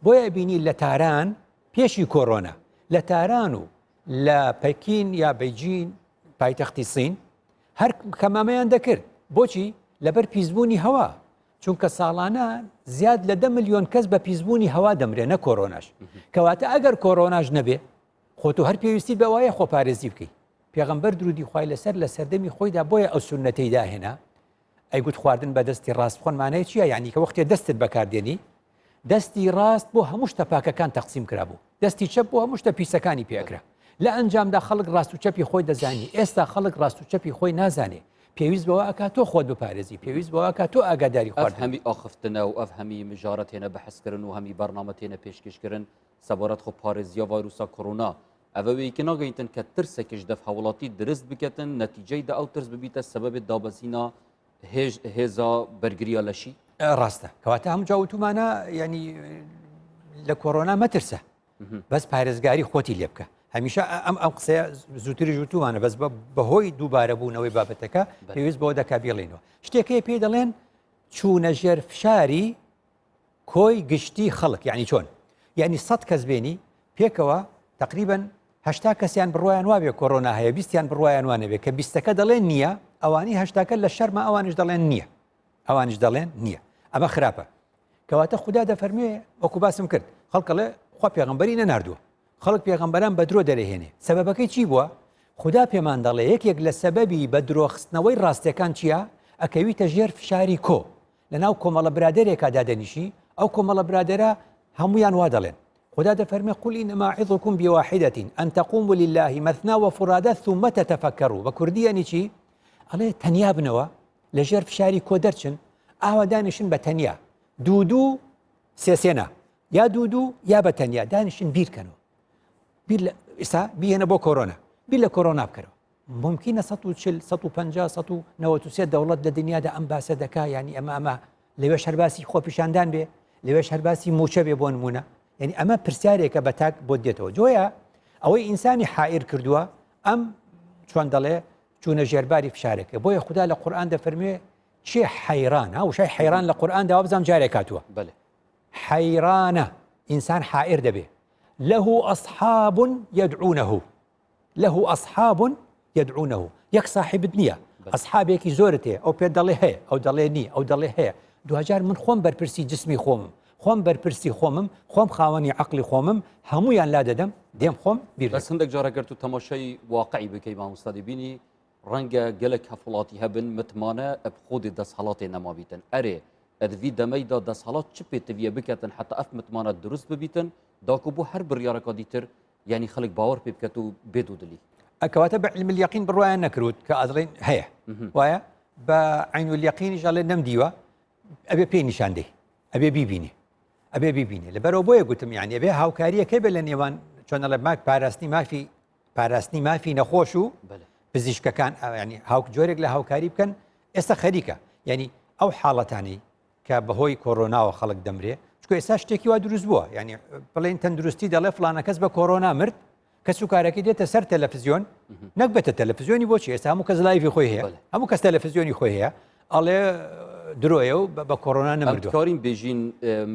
بۆیە ئەبینی لە تاران پێشی کۆرۆنا لە تاران و لە پەکین یا بەیجین پایتەختی سین هەر کەمامەیان دەکرد. بۆچی؟ لەبەر پیسبوونی هەوا. چونکە ساڵانە زیاد لە دە ملیۆن کەس بە پیسبوونی هەوا دەمرێ نە کۆرۆناش. کەواتە ئەگەر کۆرۆناش نەبێ خۆ تۆ هەر پێویستیت بەوەیە خۆپارێزی بکەی. پێغەمبەر درودی خوای لەسەر لە سەردەمی خۆیدا بۆیە ئەو سوننەتەی داهێنا ئەیگوت خواردن بە دەستی ڕاست بخۆن مانای چییە یعنی کە وەختێ دەستت بەکاردێنی دەستی ڕاست بۆ هەموو شتە پاکەکان تەقسیم کرابوو دەستی چەپ بۆ هەموو شتە پیسەکانی پێکرا لە ئەنجامدا خەڵک ڕاست و چەپی خۆی دەزانی ئێستا خەڵک ڕاست و چەپی خۆی نازانێ پێویست بەوە ئەک تۆ خۆت بپارێزی پێویست بەوە ئەک تۆ ئاگاداری خۆت هەمی ئاخفتنە و ئەف هەمی مژارە تێنە بەحسکردن و هەمی بەرنامە تێنە پێشکەشکردن سەبارەت خۆ پارێزیە ڤایروسا کۆرۆنا ئەڤە وێیکە ناگەیتن کە ترسەکش دەف هاوڵاتی درست بکەتن نەتیجەی دە ئەو ترس ببیتە سەبەبێ دابەزینا هێژ هێزا بەرگریا لەشی؟ ڕاستە کەواتە هەموو جا وتومانە ینی لە کۆرۆنا مەترسە بەس پارێزگاری خۆتی لێ بکە هەمیشە ئەم ئەم قسەیە زووتری وتومانە بەس بەهۆی دووبارە بوونەوەی بابەتەکە پێویست بۆ دەکا بیڵینەوە شتێکەیە پێی دەڵێن چوونە ژێر فشاری کۆی گشتی خەڵک یعنی چۆن یعنی سە کەس بێنی پێکەوە تقریبا هەشتا کەسیان بڕوایان وابێ کۆرۆنا هەیە بیستیان بڕوایان وانەبێ کە بیستەکە دەڵێن نییە ئەوانی هەشتاکە لە شەرمە ئەوانش دەڵێن نییە ئەوانش دەڵێن نییە ئەمە خراپە کەواتە خودا دەفەرمێ وەکو باسم کرد خەڵکەڵێ خوا پێغمبەری نەناردووە خەڵک پێغەمبەران بە درۆ دەرەهێنێ سەبەبەکەی چی بووە؟ خودا پێمان دەڵێ یەکێک لە سەبەبی بە درۆخستنەوەی ڕاستیەکان چییە؟ ئەکەویتە ژێر فشاری کۆ لەناو کۆمەڵە برادەرێکا دادەنیشی ئەو کۆمەڵە برادەرە هەمویان وا دەڵێن خودا دەفەرمێ قل انما اعظكم بواحدة ان تقوموا لله مثنى وفرادى ثم تتفكروا بە کوردی یعنی چی؟ ئەڵێ تەنیا بنەوە لە ژێر فشاری کۆ دەرچن ئاوا دانیشن بە تەنیا دوو دوو سێ سێ نا یا دوو دوو یا بە تەنیا دانیشن بیرکەنەوە بیر لە ئێستا بیهێنە بۆ کۆرۆنا بیر لە کۆرۆنا بکەرەوە ممکنە 140 150 193 دەوڵەت لە دنیادا ئەم باسە دەکا ینی ئەمە ئەمە لەوێش هەر باسی خۆپیشاندان بێ لەوێش هەر باسی موچە بێ بۆ نمونە یعنی ئەمە پرسیارێکە بە تاک بۆ دێتەوە جۆیە ئەوەی ئینسانی حائر کردووە ئەم چۆن دەڵێ چوونە ژێرباری فشارێکە بۆیە خودا لە قورئان دەفەرموێ کێ حەیران ها وشای حەیران لە قورئان دا وابزانم جارێک هاتووە بەلێ. حەیرانە ئینسان حائر دەبێ له أصحاب يدعونه له أصحاب يدعونه یەک ساحبت نییە ئەسحابێکی زۆرت هەیە ئەو پێت دەڵێ هەیە ئەو دەڵێ نی ئەو دەڵێ هەیە دوجار من خۆم بەرپرسی جسمی خۆمم خۆم بەرپرسی خۆمم خۆم خاوەنی عقلی خۆمم هەمویان لا دەدەم دێم خۆم بیر بەس هەندێک جارە گەر تو تەماشای واقعی بکەی مامۆستا دەبینی ڕەنگە گەلک هەفوڵاتی هەبن متمانە ئەب خودی دەسهەڵاتێ نەمابیتن ئەرێ ئەدڤی دەمەیدا دەسهەڵات چ پێتویە بکەتن حتا ئەف متمانە دروست ببیتن داکو بۆ هەر بڕیارەکە دیتر یانی خەڵک باوەڕ پێ بکەت و بێ دوودلی. کەواتە بە علم الیقین بڕوایان نەکرد کە ئەڵێن هەیە وایە بە عین الیقینیش ئەڵێ نەمدیوە ئەبێ پێی نیشان دەی ئەبێ بیبینێ ئەبێ بیبینێ لەبەرەوە بۆیە گوتم یانی ئەبێ هاوکاریەکەی بێ لە نێوان چۆن ئەڵێ ماک پاراستنی مافی پاراستنی مافی نەخۆش و پزیشکەکان ینی هاوک جۆرێک لە هاوکاری بکەن ئێستا خەریکە یعنی ئەو حاڵەتانی کە بەهۆی کۆرۆناوە خەڵک دەمرێ چکە ئێستا شتێکی وا دروست بووە ینی بڵێن تەندروستی دەڵێ فلانە کەس بە کۆرۆنا مرد کەس و کارەکەی دێتە سەر تەلەفزیۆن نەک بێتە تەلەفزیۆنی بۆچی ئێستا هەموو کەس live ی خۆی هەیە هەموو کەس تەلەفزیۆنی خۆی هەیە ئەڵێ درۆیە و بە کۆرۆنا نەمردووە کارین بێژین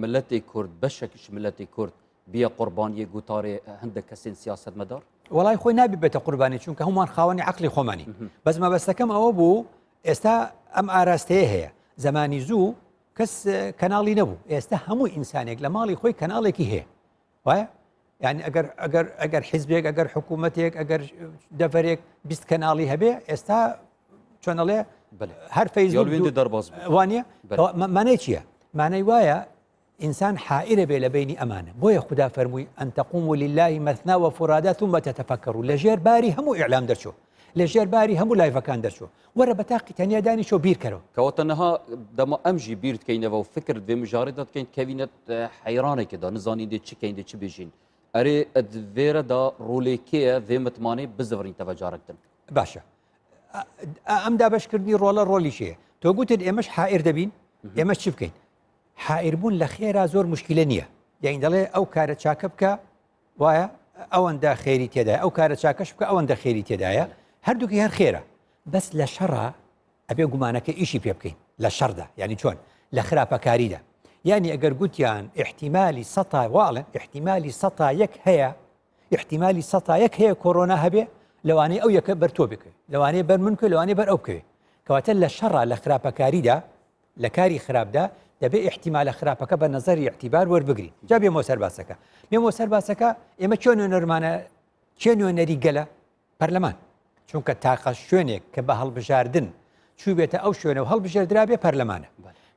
ملەتی کورد بەشێکش ملەتی کورد بیە قوربانیە گوتارێ هەندێک کەسێن سیاستمەدار وڵای خۆی نابی بێتە قوربانی چونکە هەمووان خاوەنی عقلی خۆمانی بەس مەبەستەکەم ئەوە بوو ئێستا ئەم ئاراستەیە هەیە زمانی زوو کەس کەناڵی نەبوو ئێستا هەموو ئینسانێک لە ماڵی خۆی کەناڵێکی هەیە وایە یعنی ئەگەر ئەگەر ئەگەر حیزبێک ئەگەر حکوومەتێک ئەگەر دەڤەرێک 20 کەناڵی هەبێ ئێستا چۆنەڵێ هەر فەیسبوک دەرباز وانە مانای چییە؟ مانای وایە ئینسان حائرە بێ لە بەینی ئەمانە بۆیە خودا فەرمووی ان تقوموا لله مثنی وفرادا ثم تتفکروا لە ژێر باری هەموو ئیعلام دەرچۆ لە ژێر باری هەموو live ەکان دەرچۆ وەرە بە تاقی تەنیا دانیشۆ بیرکەرەوە. کەواتە نها دەما ئەم ژی بیر دکەینەوە و فکر دڤێ مژارێ دا دکەین کەوینە حەیرانێکێ دا نزانین دێ چ کەین دێ چ بێژین ئەرێ دڤێرە دا ڕۆلێ کێیە ڤێ متمانەی بزڤرینتەڤە جارەک دن. باشە ئەم دابەشکردنی ڕۆڵە ڕۆلی چیە؟ تۆ گوتت ئێمەش حائر دەبین ئێمەش چ بکەین؟ حائربوون لە خێرا زۆر مشکلە نییە یانی دەڵێ ئەو کارە چاکە بکە وایە ئەوەندە خێری تێدایە ئەو کارە چاکەش بکە ئەوەندە خێری تێدایە هەردووکی هەر خێرە بەس لە شەڕا ئەبێ گومانەکە ئیشی پێ بکەین لە شەڕدا یعنی چۆن لە خراپەکاریدا یعنی ئەگەر گوتیان احتیمالی سەتا واڵێن احتیمالی سەتا یەک هەیە احتیمالی سەتا یەک هەیە کۆرۆنا هەبێ لەوانەیە ئەو یەکە بەر تۆ بکەوێت لەوانەیە بەر من بکەوێت لەوانەیە بەر ئەو بکەوێت کەواتە لە شەڕا لە خراپەکاریدا لە کاری خراپدا دەبێ ئیحتیمالە خراپەکە بە نەزەری ئیعتیبار وەربگرین. جا بێمەوە سەر باسەکە. بێمەوە سەر باسەکە ئێمە کێ نوێنەرمانە کێ نوێنەری گەلە؟ پەرلەمان. چونکە تاقە شوێنێک کە بە هەڵبژاردن چووبێتە ئەو شوێنە و هەڵبژێردرابێ پەرلەمانە.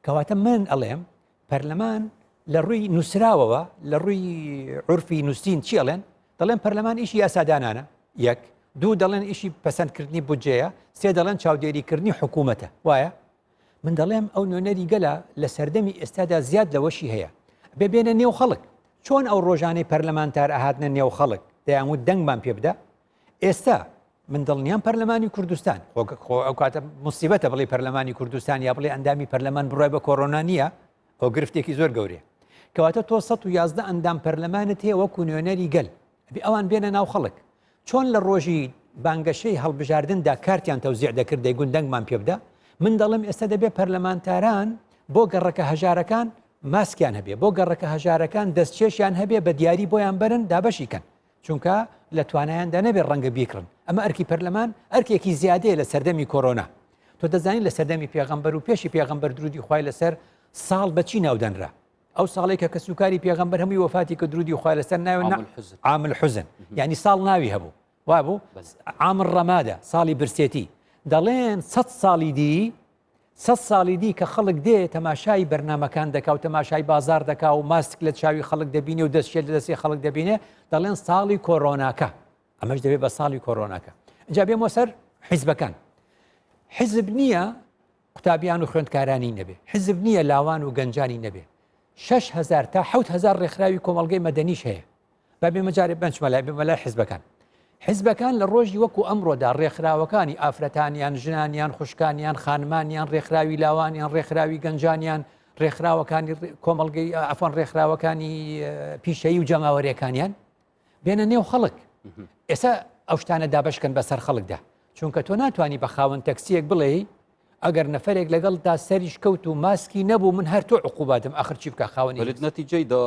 کەواتە من ئەڵێم پەرلەمان لە ڕووی نووسراوەوە لە ڕووی عورفی نووسین چی ئەڵێن؟ دەڵێن پەرلەمان ئیشی یاسادانانە یەک دوو دەڵێن ئیشی پەسەندکردنی بودجەیە سێ دەڵێن چاودێریکردنی حکوومەتە وایە؟ من دەڵێم ئەو نوێنەری گەلە لە سەردەمی ئێستادا زیاد لەوەشی هەیە بێ بێنە نێو خەڵک چۆن ئەو ڕۆژانەی پەرلەمانتار ئەهاتنە نێو خەڵک دەیانوت دەنگمان پێ بدە ئێستا من دڵنیام پەرلەمانی کوردستان خۆ ئەو کاتە مصیبەتە بڵێ پەرلەمانی کوردستان یا بڵێ ئەندامی پەرلەمان بڕای بە کۆرۆنا نییە ئەو گرفتێکی زۆر گەورەیە کەواتە تۆ 111 ئەندام پەرلەمانت هەیە وەکو نوێنەری گەل ئەبێ ئەوان بێنە ناو خەڵک. چۆن لە ڕۆژی بانگەشەی هەڵبژاردندا کارتیان تەوزیع دەکرد دەیگوت دەنگمان پێ بدە، من دەڵێم ئێستا دەبێ پەرلەمانتاران بۆ گەڕەکە هەژارەکان ماسکیان هەبێ، بۆ گەڕەکە هەژارەکان دەستکێشیان هەبێ بە دیاری بۆیان بەرن دابەشی کەن، چونکە لە توانایاندا نەبێ ڕەنگە بیکڕن. ئەمە ئەرکی پەرلەمان، ئەرکێکی زیادەیە لە سەردەمی کۆرۆنا. تۆ دەزانی لە سەردەمی پێغەمبەر و پێشی پێغەمبەر درودی خوای لەسەر ساڵ بە چی ناودەنرا؟ ئەو ساڵێک کە کەسوکاری پێغەمبەر هەمووی وەفاتی کە درودی خوای لەسەر ناوی عام الحزن یعنی ساڵ ناوی هەبوو وابوو عام الرمادە ساڵی برسێتی دەڵێن سە ساڵی دی سە ساڵی دی کە خەڵک دێ تەماشای بەرنمەکان دەکا و تەماشای بازار دەکا و ماسک لە چاوی خەڵک دەبینێ و دەستشێت لە دەستی خەڵک دەبینێ دەڵێن ساڵی کۆرۆناکە ئەمەش دەبێت بە ساڵی کۆرۆناکە جا بێمەوە سەر حیزبەکان حیزب نییە قوتابیان و خوێندکارانی نەبێ، حیزب نییە لاوان و گەنجانی نەبێ، 6000 تا 7000 ڕێکخراوی کۆمەڵگەی مەدەنیش هەیە. با بێمە جارێ بەنچمە لای بێمە لای حیزبەکان. حیزبەکان لە ڕۆژی وەکو ئەمڕۆدا ڕێکخراوەکانی ئافرەتانیان، ژنانیان، خوشکانیان، خانمانیان، ڕێکخراوی لاوانیان، ڕێکخراوی گەنجانیان، ڕێکخراوەکانی کۆمەڵگەی عەفوەن ڕێکخراوەکانی پیشەیی و جەماوەریەکانیان بێنە نێو خەڵک. ئێستا ئەو شتانە دابەشکەن بەسەر خەڵکدا. چونکە تۆ ناتوانانی بە خاوەن تەکسیەک بڵێ ئەگەر نەفرێک لەگەڵدا سەریش کەوت و ماسکی نەبوو من هەر تۆ عقوباتم ئەخر چی بکە خاوەنی بەلێت نەتیجەی دا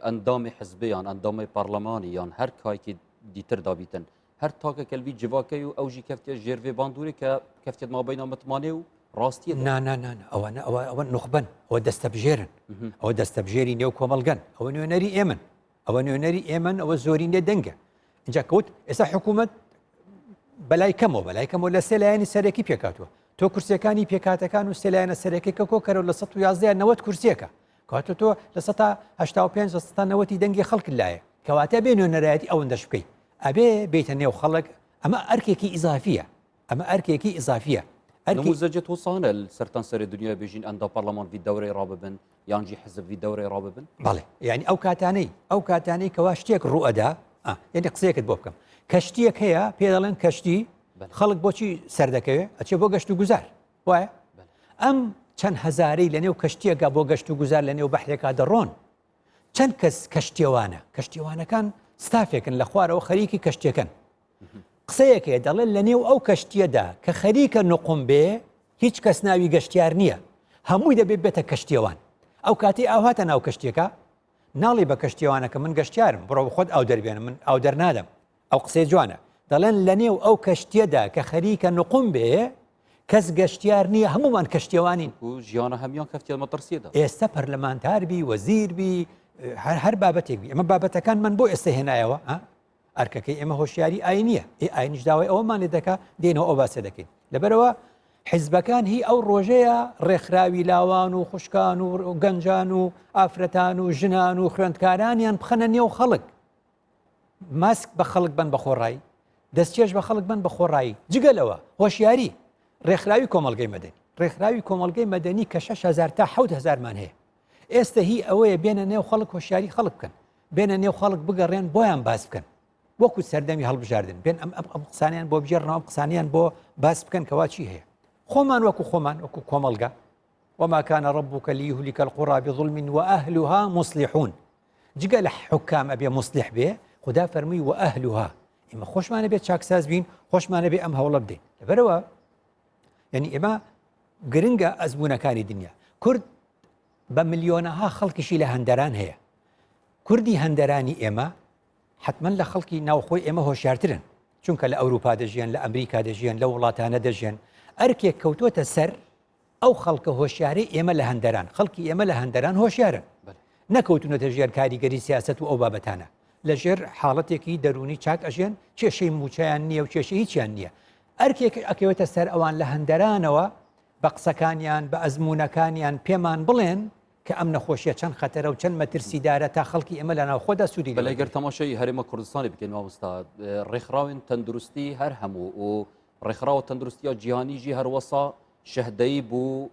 ئەندامی حزبی یان ئەندامی پەرلەمانی یان هەر کایکی دیتر دابیتن هەر تاکە کەلوی جڤاکەی و ئەوژی کەفتیە ژێر ڤێ باندورێ کە کەفتیەت مابەینا متمانێ و ڕاستیە نا نا نا نا ئەوانە ئەوە ئەوە نوخبەن ئەوە دەستەبژێرن ئەوە دەستەبژێری نێو کۆمەڵگەن ئەوە نوێنەری ئێمن ئەوە نوێنەری ئێمەن ئەوە زۆرینە دەنگە اینجا کەوت ئێستا حکوومەت بەلای کەمەوە بەلای کەمەوە لە سێ لایەنی سەرەکی پێکاتوە تۆ کورسیەکانی پێکاتەکان و سێ لایەنە سەرەکی کە کۆکەرەوە لە 111 90 کورسیەکە کەواتە تۆ لە 85 لە 90 دەنگی خەڵک لایە کەواتە بێ نوێنەرایەتی ئەوەندەش بکەیت ئەبێ بیتە نێو خەڵک ئەمە ئەرکێکی ئیزافیە ئەمە ئەرکێکی ئیزافیە ئەرکی نموزەجە تۆسانە سەرتان سەر دنیا بێژین ئەندا پەرلەمان وی دەورەی ڕاببن یانجی حزب وی دەورەی ڕاببن بەڵێ یعنی ئەو کاتانەی ئەو کاتانەی کەوا شتێک ڕوئەدا یعنی قسەیەکت بۆ بکەم کەشتیەک هەیە پێ دەڵێن کەشتی خەڵک بۆچی سەردەکەوێ ئەچێ بۆ گەشت و گوزار وایە ئەم چەند هەزارەی لە نێو کەشتیەکە بۆ گەشت و گوزار لە نێو بەحرێکا دەڕۆن چەند کەس کەشتیەوانە کەشتیوانەکان ستافێکن لە خوارەوە خەریکی کەشتیەکەن قسەیەک هەیە دەڵێن لە نێو ئەو کەشتیەدا کە خەریکە نقم بێ هیچ کەس ناوی گەشتیار نییە هەمووی دەبێت بێتە کەشتیەوان ئەو کاتی ئاوهاتە ناو کەشتیەکە ناڵی بە کەشتیوانەکە من گەشتیارم بڕۆ خۆت ئاو دەربێنە من ئاو دەرنادەم ئەو قسەی جوانە دەڵێن لە نێو ئەو کەشتیەدا کە خەریکە نقم بێ کەس گەشتیار نییە هەمومان کەشتیەوانین و ژیانە هەمیان کەفتیان مەترسیەدا ئێستا پەرلەمانتار بی وەزیر بی هەر هەر بابەتێک بی ئەمە بابەتەکان من بۆ ئێستا هێنایەوە ئەرکەکەی ئێمە هۆشیاری ئاینیە ئێ ئاینیش داوای ئەوەمان لێ دەکا دێنەوە ئەو باسە دەکەین لەبەرەوە حیزبەکان هی ئەو ڕۆژەیە ڕێکخراوی لاوان و خوشکان و گەنجان و ئافرەتان و ژنان و خوێندکارانیان بخەنە نێو خەڵک ماسک بە خەڵک بن بە خۆڕایی دەستکێش بە خەڵک بن بە خۆڕایی جگە لەوە هۆشیاری ڕێکخراوی کۆمەڵگەی مەدەنی ڕێکخراوی کۆمەڵگەی مەدەنی کە 6هزار تا 7هزارمان هەیە ئێستە هی ئەوەیە بێنە نێو خەڵک هۆشیاری خەڵک بکەن بێنە نێو خەڵک بگەڕێن بۆیان باس بکەن وەکو سەردەمی هەڵبژاردن بێن ئەم ئەم ئەم قسانیان بۆ بگێڕنەوە ئەم قسانیان بۆ باس بکەن کەوا چی هەیە خۆمان وەکو خۆمان وەکو کۆمەڵگە وما كان ربك ليهلك القرى بظلم وأهلها مصلحون جگە لە حکام ئەبێ مصلح بێ خدا فەرمووی وأهلها ئێمە خۆشمانە بێت چاکساز بین خۆشمانە بێ ئەم هەوڵە بدەین لەبەرەوە یعنی ئێمە گرنگە ئەزموونەکانی دنیا کورد بە ملیۆنەها خەڵکیشی لە هەندەران هەیە کوردی هەندەرانی ئێمە حتمما لە خەڵکی ناوخۆی ئێمە هۆشیارترن چونکە لە ئەوروپا دەژیان لە ئەمریکا دەژیان لە وڵاتانە دەژیان ئەرکێک کەوتوەتە سەر ئەو خەڵکە هۆشیارەی ئێمە لە هەندەران خەڵکی ئێمە لە هەندەران هۆشیارن نەکەوتونەتە ژێر کاریگەری سیاست و ئەو بابەتانە لە ژێر حاڵەتێکی دەرونی چاک ئەژێن کێشەی موچەیان نییە و کێشەی هیچیان نییە ئەرکێک ئەکەوێتە سەر ئەوان لە هەندەرانەوە بە قسەکانیان بە ئەزموونەکانیان پێمان بڵێن کە ئەم نەخۆشیە چەند خەتەرە و چەند مەترسیدارە تا خەڵکی ئێمە لە ناوخۆدا سوودی لێ گەر تەماشای هەرێمە کوردستانی بکەین مامۆستا ڕێکخراوێن تەندروستی هەر هەموو و ڕێکخراوە تەندروستیا جیهانی ژی هەروەسا شەهدەی بوو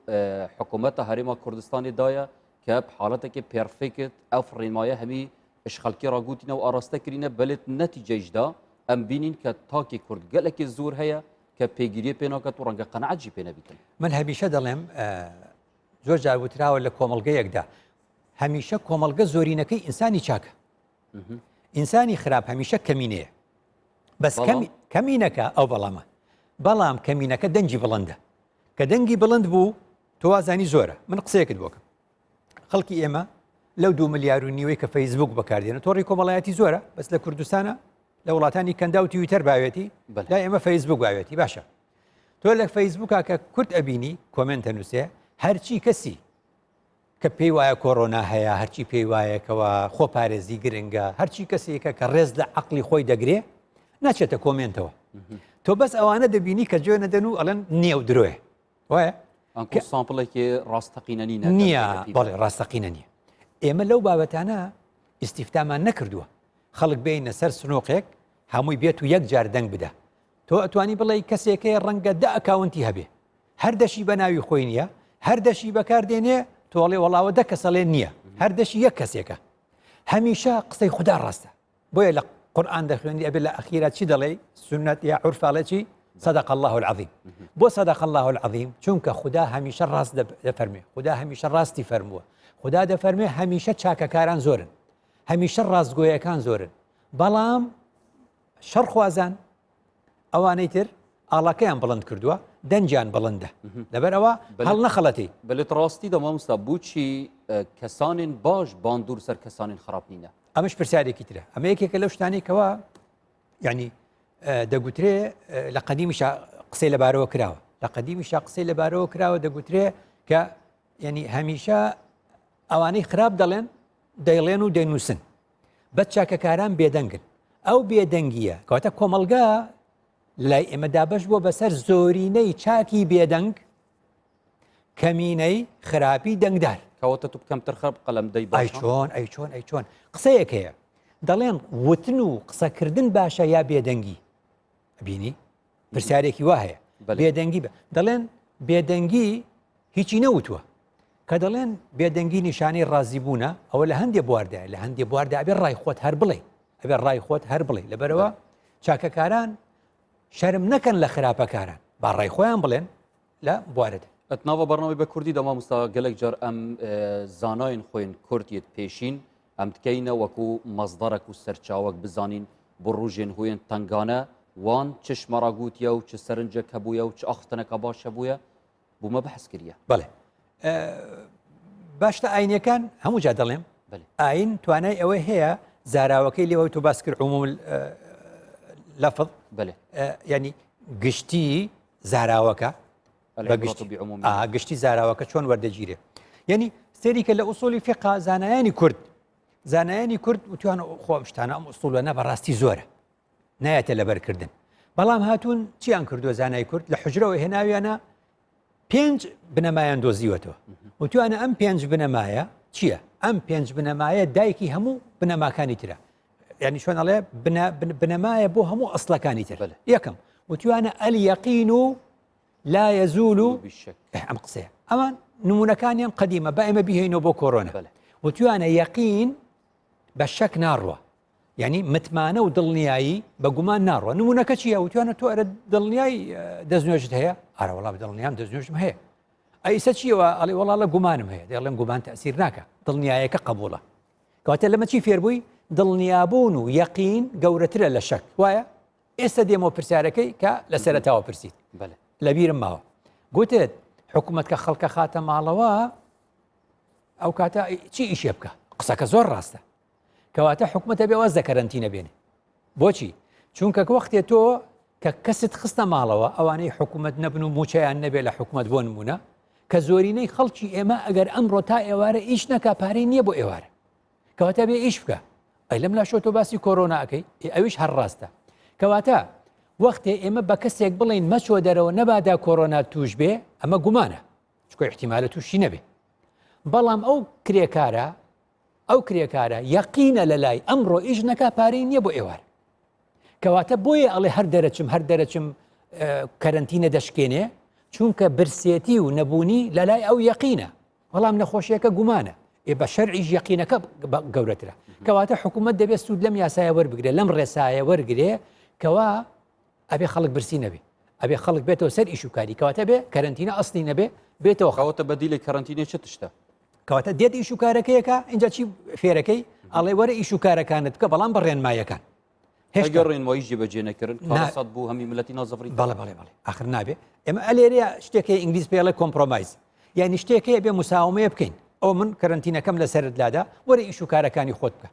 حکوومەتە هەرێمە کوردستانی دایە کە حاڵەتێکی پێرفێکت ئەو ڕێنمایە هەمی ئش خەڵکی ڕاگوتینە و ئاراستە کرینە بەلێت نەتیجەیشدا ئەم بینین کە تاکی کورد گەلێکی زۆر هەیە کە پێگیریە پێ ناکات و ڕەنگە قەناعەت جی پێ نەبیتن. من هەمیشە دەڵێم زۆر جار وتراوە لە کۆمەڵگەیەکدا هەمیشە کۆمەڵگە زۆرینەکەی ئینسانی چاکە ئینسانی خراپ هەمیشە کەمینەیە بەس کەمینەکە ئەو بەڵامە بەڵام کەمینەکە دەنگی بڵندە کە دەنگی بڵند بوو توازانی زۆرە من قسەیەکت بۆکەم خەڵکی ئێمە لەو دو ملیار و نیوەی کە فەیسبوک بەکاردێنە تۆڕی کۆمەڵایەتی زۆرە بەس لە کوردستانە لە وڵاتانی کەندا و تویتەر باوێتی لای ئێمە فەیسبوک باوێتی باشە تۆ لە فەیسبوکا کە کورت ئەبینی comment ئەنووسێ هەرچی کەسی کە پێی وایە کۆرۆنا هەیە هەرچی پێی وایە کەەوە خۆپارێزی گرنگە هەرچی کەسێکە کە ڕێز لە عقلی خۆی دەگرێ ناچێتە comment ەوە تۆ بەس ئەوانە دەبینی کە جوێنە دەن و ئەڵێن نییە و درۆێ وایە ئەنکو sample ێکی ڕاستەقینە نییە بەڵێ ڕاستەقینە نییە ئێمە لەو بابەتانە ئیسیفتامان نەکردووە خەڵک بینە سەر سنوقێک هەمووی بێت و یەک جار دەنگ بدە تۆ ئەتوانی بڵێ کەسێکەیە ڕەنگە دە account ی هەبێ هەر دەشی بە ناوی خۆی نییە هەر دەشی بەکاردێنێ تۆڵێ وەڵاوە دە کەسەڵێ نییە هەر دەشی یەک کەسێکە هەمیشە قسەی خوددا ڕاستە بۆیە لە قورئان دەخوێنی ئەبێ لە ئەخیرا چی دەڵێی سنت یا عورفاڵێ چی صدق الله العظیم بۆ صدق الله العظیم چونکە خودا هەمیشە ڕاست دەفەرمێ خودا هەمیشە ڕاستی فەرمووە خودا دەفەرمێ هەمیشە چاکەکاران زۆرن هەمیشە ڕاستگۆیەکان زۆرن بەڵام شەڕخوازان ئەوانەی تر. ئاڵاکەیان بڵند کردووە دەنگیان بڵندە لەبەر ئەوە هەڵ نەخەڵەتی. بەلێ ڕاستی دە مامۆستا بوچی کەسانێن باش باندور سەر کەسانێن خراپ نینە؟ ئەمەش پرسیارێکی ترە ئەمە یەکێکە لەو شتانەی کەوا یعنی دەگوترێ لە قەدیمیشا قسەی لەبارەوە کراوە لە قەدیمیشا قسەی لەبارەوە کراوە دەگوترێ کە یعنی هەمیشە ئەوانەی خراپ دەڵێن دەیڵێن و دەینووسن بە چاکەکاران بێدەنگن ئەو بێدەنگیە کەواتە کۆمەڵگا لای ئێمە دابەش بووە بەسەر زۆرینەی چاکی بێدەنگ کەمینەی خراپی دەنگدار. کەواتە تو کەمتر خراپ قەلەم دەی باشە؟ ئەی چۆن ئەی چۆن ئەی چۆن قسەیەک هەیە دەڵێن وتن و قسەکردن باشە یا بێدەنگی بینی پرسیارێکی وا هەیە بێدەنگی بە دەڵێن بێدەنگی هیچی نەوتووە کە دەڵێن بێدەنگی نیشانەی ڕازیبوونە ئەوە لە هەندێ بواردایە لە هەندێ بواردا ئەبێ ڕای خۆت هەر بڵێ ئەبێ ڕای خۆت هەر بڵێ لەبەرەوە چاکەکاران شەرم نەکەن لە خراپەکاران با ڕای خۆیان بڵێن لە بوارەدا. ئەت ناوە بەرنامەی بە کوردی دا مامۆستا گەلەک جار ئەم زاناین خۆین کورد یت پێشین ئەم دکەینە وەکو مەزدەرەک و سەرچاوەک بزانین بۆ ڕوژێن هویێن تەنگانە وان چ شمەڕا گوتیە و چ سەرنجەک هەبوویە و چ ئاخفتنەکە باش هەبوویە بۆ مە بەحس کریە. بەڵێ باشتە ئاینەکان هەموو جا دەڵێم ئاین توانای ئەوەی هەیە زاراوەکەی لێەوە تۆ باس کرد عموم لەفظ بەێ ینی گشتی زاراوەکە گشتی زاراوەکە چۆن وەردەگیرێ یعنی سەریکە لە ئوسۆلی فقا زانایانی کورد زانایانی کورد وتوان خۆم شتانە ئەم ئوسڵە بەڕاستی زۆرە نایەتە لەبەرکردن بەڵام هاتوون چیان کردووە زانای کورد لە حجرەوە هێناویانە پێنج بنەمایان دۆزیوەتەوە وتوانە ئەم پێنج بنەمایە چییە ئەم پێنج بنەمایە دایکی هەموو بنەماکانی ترە ینی چۆن ئەڵێ بنەمایە بۆ هەموو ئەسلەکانی تر یەکەم وتوانە ئەلیەقین و لا يزول ئەم قسەیە ئەمان نمونەکانیان قەدیمە با ئێمە بیهینەوە بۆ کۆرۆنا وتوانە یەقین بە شەک ناڕوە یعنی متمانە و دڵنیایی بە گومان ناڕوە نمونەکە چییە وتوانە تۆ ئەرە دڵنیای دەستنوێژت هەیە ئارە وڵا دڵنیام دەستنوێژم هەیە ئەیسە چیەوە ئەڵێ وەڵا لە گومانم هەیە دەڵێن گومان تەسیر ناکە دڵنیایەکە قبوڵە کەواتە لەمە چی فێربووی دڵنیابوون و یەقین گەورەترە لە شەک وایە ئێستا دێمەوە پرسیارەکەی کە لە سەرەتاوە پرسیت لەبیرم ماوە گوتت حکوومەت کە خەڵکە خاتە ماڵەوە ئەو کاتە چی ئیشێ بکە قسەکە زۆر ڕاستە کەواتە حکومەتە بێ واز لە کەرەنتینە بێنێ بۆچی چونکە وەختێ تۆ کە کەست خستە ماڵەوە ئەوانەی حکوومەت نەبن و موچەیان نەبێ لە حکوومەت بۆ نمونە کە زۆرینەی خەڵکی ئێمە ئەگەر ئەمڕۆ تا ئێوارە ئیش نەکا پارەی نییە بۆ ئێوارە کەواتە بێ ئیش بکە ئەی لەم لاشۆ تۆ باسی کۆرۆنا ئەەکەی ئەویش هەر ڕاستە کەواتە وەختێ ئێمە بە کەسێک بڵین مەچۆ دەرەوە نەبادا کۆرۆنا توش بێ ئەمە گومانە چکۆ احتیمالە تووشی نەبێ بەڵام ئەو کرێکارە ئەو کرێکارە یەقینە لەلای ئەمڕۆ ئیش نەکا پارەی نییە بۆ ئێوار کەواتە بۆیە ئەڵێ هەر دەرەچم هەر دەرەچم کەرەنتینە دەشکێنێ چونکە برسێتی و نەبوونی لەلای ئەو یەقینە بەڵام نەخۆشیەکە گومانە ئێ بە شەرعیش یەقینەکە گەورەترە کەواتە حکوومەت دەبێت سوود لەم یاسایە وەربگرێ لەم ڕێسایە وەرگێ کەوا ئەبێ خەڵک برسی نەبێ ئەبێ خەڵک بێتەوە سەر ئیش و کاری کەواتە بێ کەرەنتینە ئەسلی نەبێ بێتەوە کەواتە بەدیلی کەرەنتینە چ تشتە کەواتە دێت ئیش و کارەکەیەکە اینجا چی فێرەکەی ئەڵێ وەرە ئیش و کارەکانت بکە بەڵام بە ڕێنمایەکان هێشتا ڕێنمایی جێبەجێ نەکردن کارەسات بوو هەمی ملەتی نازەفری بەڵێ بەڵێ بەڵێ ئاخر نابێ ئێمە ئەلێرەیە شتێکی ئینگلیز پێڵێ compromise یعنی شتێکەیە بێ مساومەیە بکەین ئەو من کەرەنتینەکەم لەسەرت لادا وەرە ئیش و کارەکانی خۆت بکە